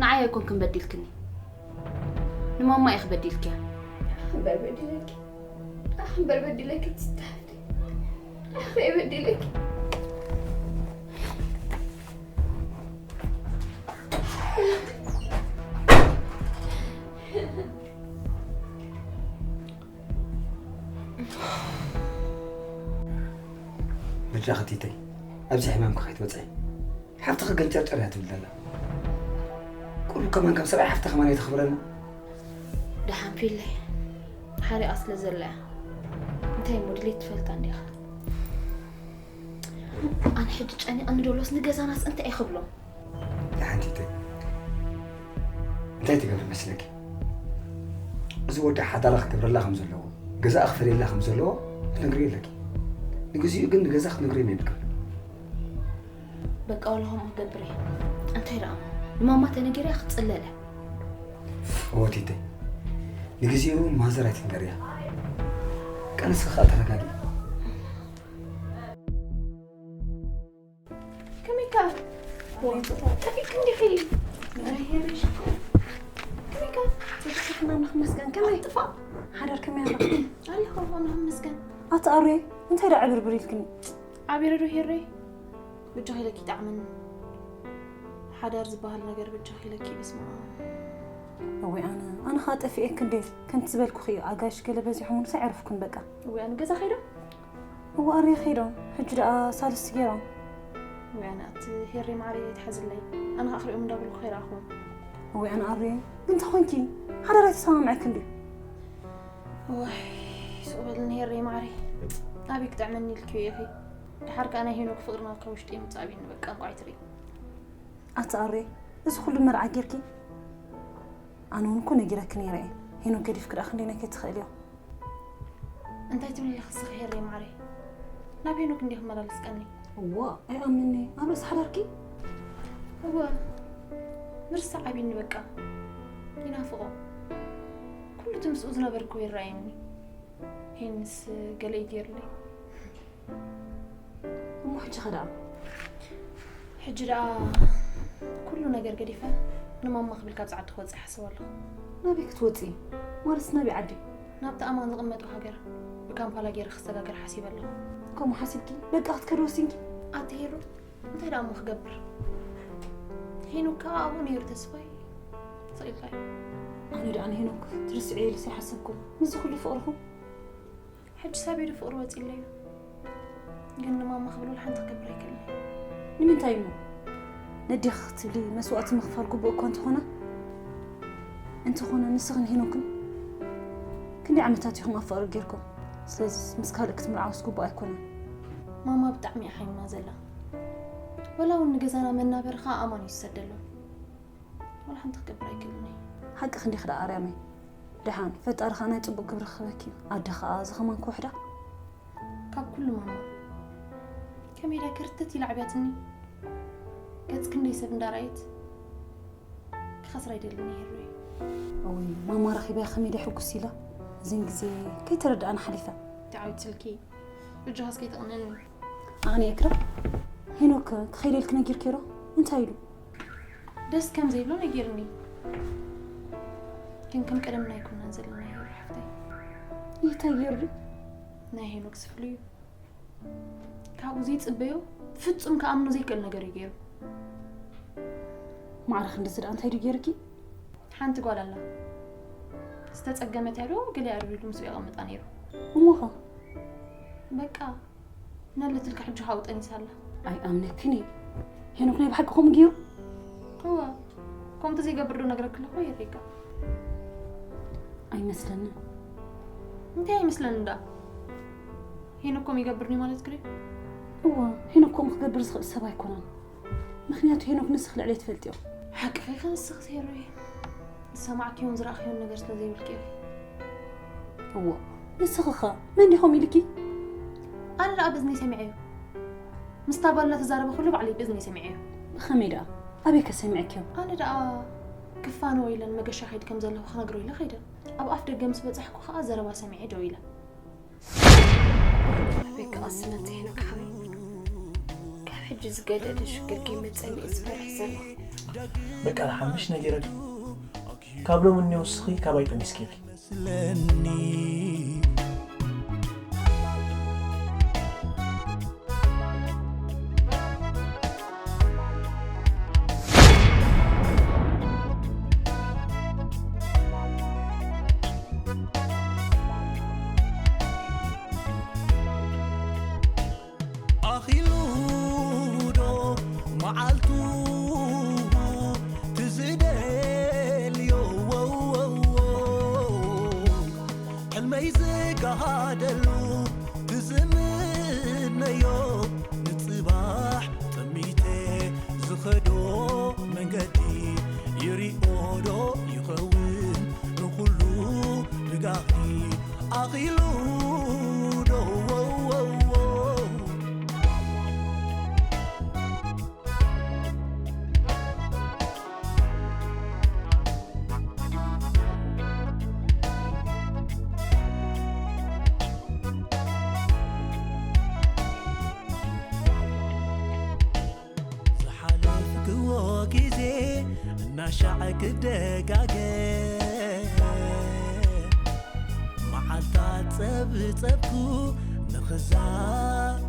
ንዓይ ኣይኮንክን በዲልክኒ ንማማ ኢኺ በዲልክያ። እምበር በዲለኪ እምበር በዲለኪ ትስተሓፍቲ ኣኸይ በዲለኪ። በጃኺ ቲተይ ኣብዚ ሕማምኪ ከይትበፅሒ። ሓፍትኺ ገንጨርጨር እያ ትብል ዘላ። ቁሩብ ከማን ከም ሰብኣይ ሓፍቲ ከማን ኣይተኽብረኒ። ደሓን ፊለይ ሓሪቓ ስለ ዘላ እያ። እንታይ እሞ ድሌት ትፈልጣ እንዲኻ። ኣነ ሕጂ ጨኒቐኒ ዶሎስ ንገዛናስ እንታይ ይኽብሎ። ደሓን ቲተይ እንታይ ትገብሪ መስለኪ? እዚ ወዲ ሓዳራ ክገብረላ ከም ዘለዎ ገዛኣ ክፈልየላ ከም ዘለዎ ክትነግርዮ ኣለኪ። ንግዚኡ ግን ንገዛ ክትነግርዮ የብልክን። በቃ ዋላ ከምኡ ክገብር እየ። እንታይ ደኣ ንማማ ተነጊረያ ክትፅለለ። እወ ቲተይ ንግዚኡ ማዘር ኣይትንገርያ። ቀንስኺ ከኣ ተረጋጊ። ከመይካ ጠፊእክ እንዲኺ? ከመይካ? ተሽክና ንክመስገን ከመይ ጥፋእ ሓዳር ከመይ ኣለኹ? ኣለኹ ንክመስገን። ኣቲ ኣሬ እንታይ ደኣ ዕብርብር ኢልክኒ? ዓቢረ ዶ ሄረይ? ብጃኺ ኢለኪ ይጣዕመኒ። ሓዳር ዝበሃል ነገር ብጃኺ ኢለኪ በስመ ኣብ። እወ ኣነ ኣነ ኸኣ ጠፊኤክ እንዴ ከምቲ ዝበልኩኺ ኣጋይሽ ገለ በዚሖም ምሳይ ዕረፍኩን በቃ። እወ ኣነ ገዛ ኸይዶም? እወ ኣሬ ኸይዶም ሕጂ ደኣ ሳልስቲ ገይሮም። እወ ኣነ ኣቲ ሄሪ ማዕረይ ኣይትሓዝለይ ኣነ ኸኣ ክሪኦም እንዳበልኩ ከይረኣኹዎም። እወ ኣነ ኣሬ ግን እንታይ ኾንኪ ሓዳር ኣይተሰማምዐክ እንዴ? ዋይ ስቕ በልኒ ሄረይ ማዕረይ ኣበይ ክጥዕመኒ ኢልክዮ ኢኺ። ደሓር ከኣ ናይ ሄኖክ ፍቕርና ካብ ውሽጢ ምጻእ ኣቢኒ በቃ እንቋዕ ትርኢ። ኣቲ ኣሬ እዚ ኩሉ መርዓ ጌርኪ? ኣነ እውን እኮ ነጊረኪ ነይረ እየ ሄኖክ ገዲፍኪ ደኣ ክንደይ ናይ ከይትኽእልዮ። እንታይ ትብሊ ኣለኺ እስኺ ሄሪ? ኣብ ሄኖክ እንዲየ ክመላለስ ቀኒ። እዋ፣ ኣይኣምንኒ። ኣብ ርእሲ ሓዳርኪ? እወ፣ ምርሳዕ ዓብይኒ በቃ። ይናፍቖ። ኩሉ እቲ ምስኡ ዝነበርኩ ይረኣየኒ። ሄንስ ገለ እዩ ገይሩለይ። እሞ ሕጂ ኸ ደኣ? ሕጂ ደኣ ኩሉ ነገር ገዲፈ ንማማ ክብል ካብ ጸዓዱ ክወጽእ ይሓስብ ኣለኹ። ናበይ ክትወጺ? ማለትስ ናበይ ዓዲ? ናብቲ ኣማን ዝቕመጡ ሃገር ብካምፓላ ገይረ ክሰጋገር ሓሲበ ኣለኹ። ከምኡ ሓሲብኪ በቃ ክትከዲ ወሲንኪ? ኣቲ ሄሩ፣ እንታይ ደኣ እሞ ክገብር? ሄኖክ ከኣ ኣብኡ ነይሩ ተስፋይ። ስቕ ኢልካዮ። ኣነ ደኣ ንሄኖክ ትርስዕዮ ኢለስ ኣይሓሰብኩን። ምስዚ ኩሉ ፍቕርኹም? ሕጂ ሳብ ኢዱ ፍቕሪ ወጺለይ እዩ። ግን ንማማ ክብል ወላ ሓንቲ ክገብር ኣይክእልን እየ። ንምንታይ እሞ? ነዴኺ ክትብሊ መስዋእቲ ምኽፋል ግቡእ እኳ እንተኾነ፣ እንተኾነ ንስኽን ሄኖክን ክንደይ ዓመታት ኢኹም ኣብ ፍቕሪ ጌርኩም? ስለዚስ ምስ ካልእ ክትምርዓውስ ግቡእ ኣይኮነን። ማማ ብጣዕሚ እያ ሓሚማ ዘላ። ወላ እውን ንገዛና መናበሪ ኸኣ ኣማን እዩ ዝሰደሎም። ወላ ሓንቲ ክገብር ኣይክእልን እየ። ሓቅኺ እንዲኺ ደኣ ኣርያመይ። ደሓን ፈጣሪ ኸኣ ናይ ጽቡቕ ግብሪ ክህበኪ እዩ። ኣደ ኸኣ እዚ ኸማን ክውሕዳ። ካብ ኩሉ ማማ ከመይ ድያ ክርትት ኢላ ኣዕብያትኒ። ገጽ ክንደይ ሰብ እንዳረኣየት ክኸስራ ኣይደልን እየ ሄሮይ። እውይ ማማ ረኺበያ ከመይ ድያ ሕጉስ ኢላ። እዚን ግዜ ከይተረድኣና ሓሊፈ። ዳዊት ስልኪ ብጃኻስ ከይተቕንእኒ። ኣቕኒ ኤክራ ሄኖክ ክኸይደልክ ነጊርኪ ዶ? እንታይ ኢሉ? ደስ ከም ዘይብሎ ነጊርኒ። ግን ከም ቀደምና ኣይኮናን ዘለና ሄሩ ሓፍተይ። እንታይ ገይሩ? ናይ ሄኖክ ስፍሉ እዩ። ካብኡ ዘይጽበዮ ፍጹም ክኣምኖ ዘይክእል ነገር እዩ ገይሩ። ማዕረ ክንድዚ ደኣ እንታይ ድዩ ገይሩኪ? ሓንቲ ጓል ኣላ ዝተጸገመት እያ ዶ ገለ ኣርቢሉ ምስኡ የቐምጣ ነይሩ። እሞኻ በቃ ነለትልካ ሕጂ ሓው ጠኒሳ ኣላ። ኣይኣምነክን እየ። ሄኖክ ናይ ብሓቂ ከምኡ ገይሩ? እወ ከምኡ ተዘይገብር ዶ ነግረክ ኣለኹ የሪጋ። ኣይመስለንን። እንታይ ኣይመስለንን ደኣ? ሄኖክ ከምኡ ይገብር ድዩ ማለት ክሪ? እወ ሄኖክ ከምኡ ክገብር ዝኽእል ሰብ ኣይኮነን። ምኽንያቱ ሄኖክ ንስኺ ልዕለይ ትፈልጥዮ። ሓቅኺ ኢኺ ንስኺ ሄሮይ። ዝሰማዕክዮን ዝረኣኽዮን ነገር ስለ ዘይብልኪ ኢኺ። እዎ ንስኺ ኸ መን ዲኹም ኢልኪ? ኣነ ደኣ ብእዝነይ ሰሚዐዮ። ምስታ ጓል እናተዛረበ ኩሉ ባዕለይ ብእዝነይ ሰሚዐዮ። ብኸመይ ደኣ? ኣበይ ከ ሰሚዕክዮ? ኣነ ደኣ ክፋነዎ ኢለ ንመገሻ ከይድ ከም ዘለኹ ክነግሮ ኢለ ከይደ። ኣብ ኣፍ ደገ ምስ በጻሕኩ ኸኣ ዘረባ ሰሚዐ ደው ኢለ። ኣቤት ክቐስን ኣንተ ሄኖክ ሓወይ። ካብ ሕጂ ዝገደደ ሽግር ከይመጸኒ እየ ዝፈርሕ ዘለኹ። በቃ ደሓን ምሽ ነጊረኪ። ካብ ሎሚ እኒኦ ንስኺ ካባይ ጠኒስኪ ኢኺ። ኣኺሉ ዶ መዓልቱ ትዝደልዮ ሕልመይ ዝጋሃደሉ ትዝምነዮ ንጽባሕ ጠሚተ ዝኸዶ መንገዲ ይሪኦ ዶ ይኸውን ንኹሉ ብጋኺ ኣኺሉ ዶ ዝሓለፍክዎ ግዜ እናሻዕ ክደጋገ መዓልታት ጸብጸብኩ ንኽዛረብ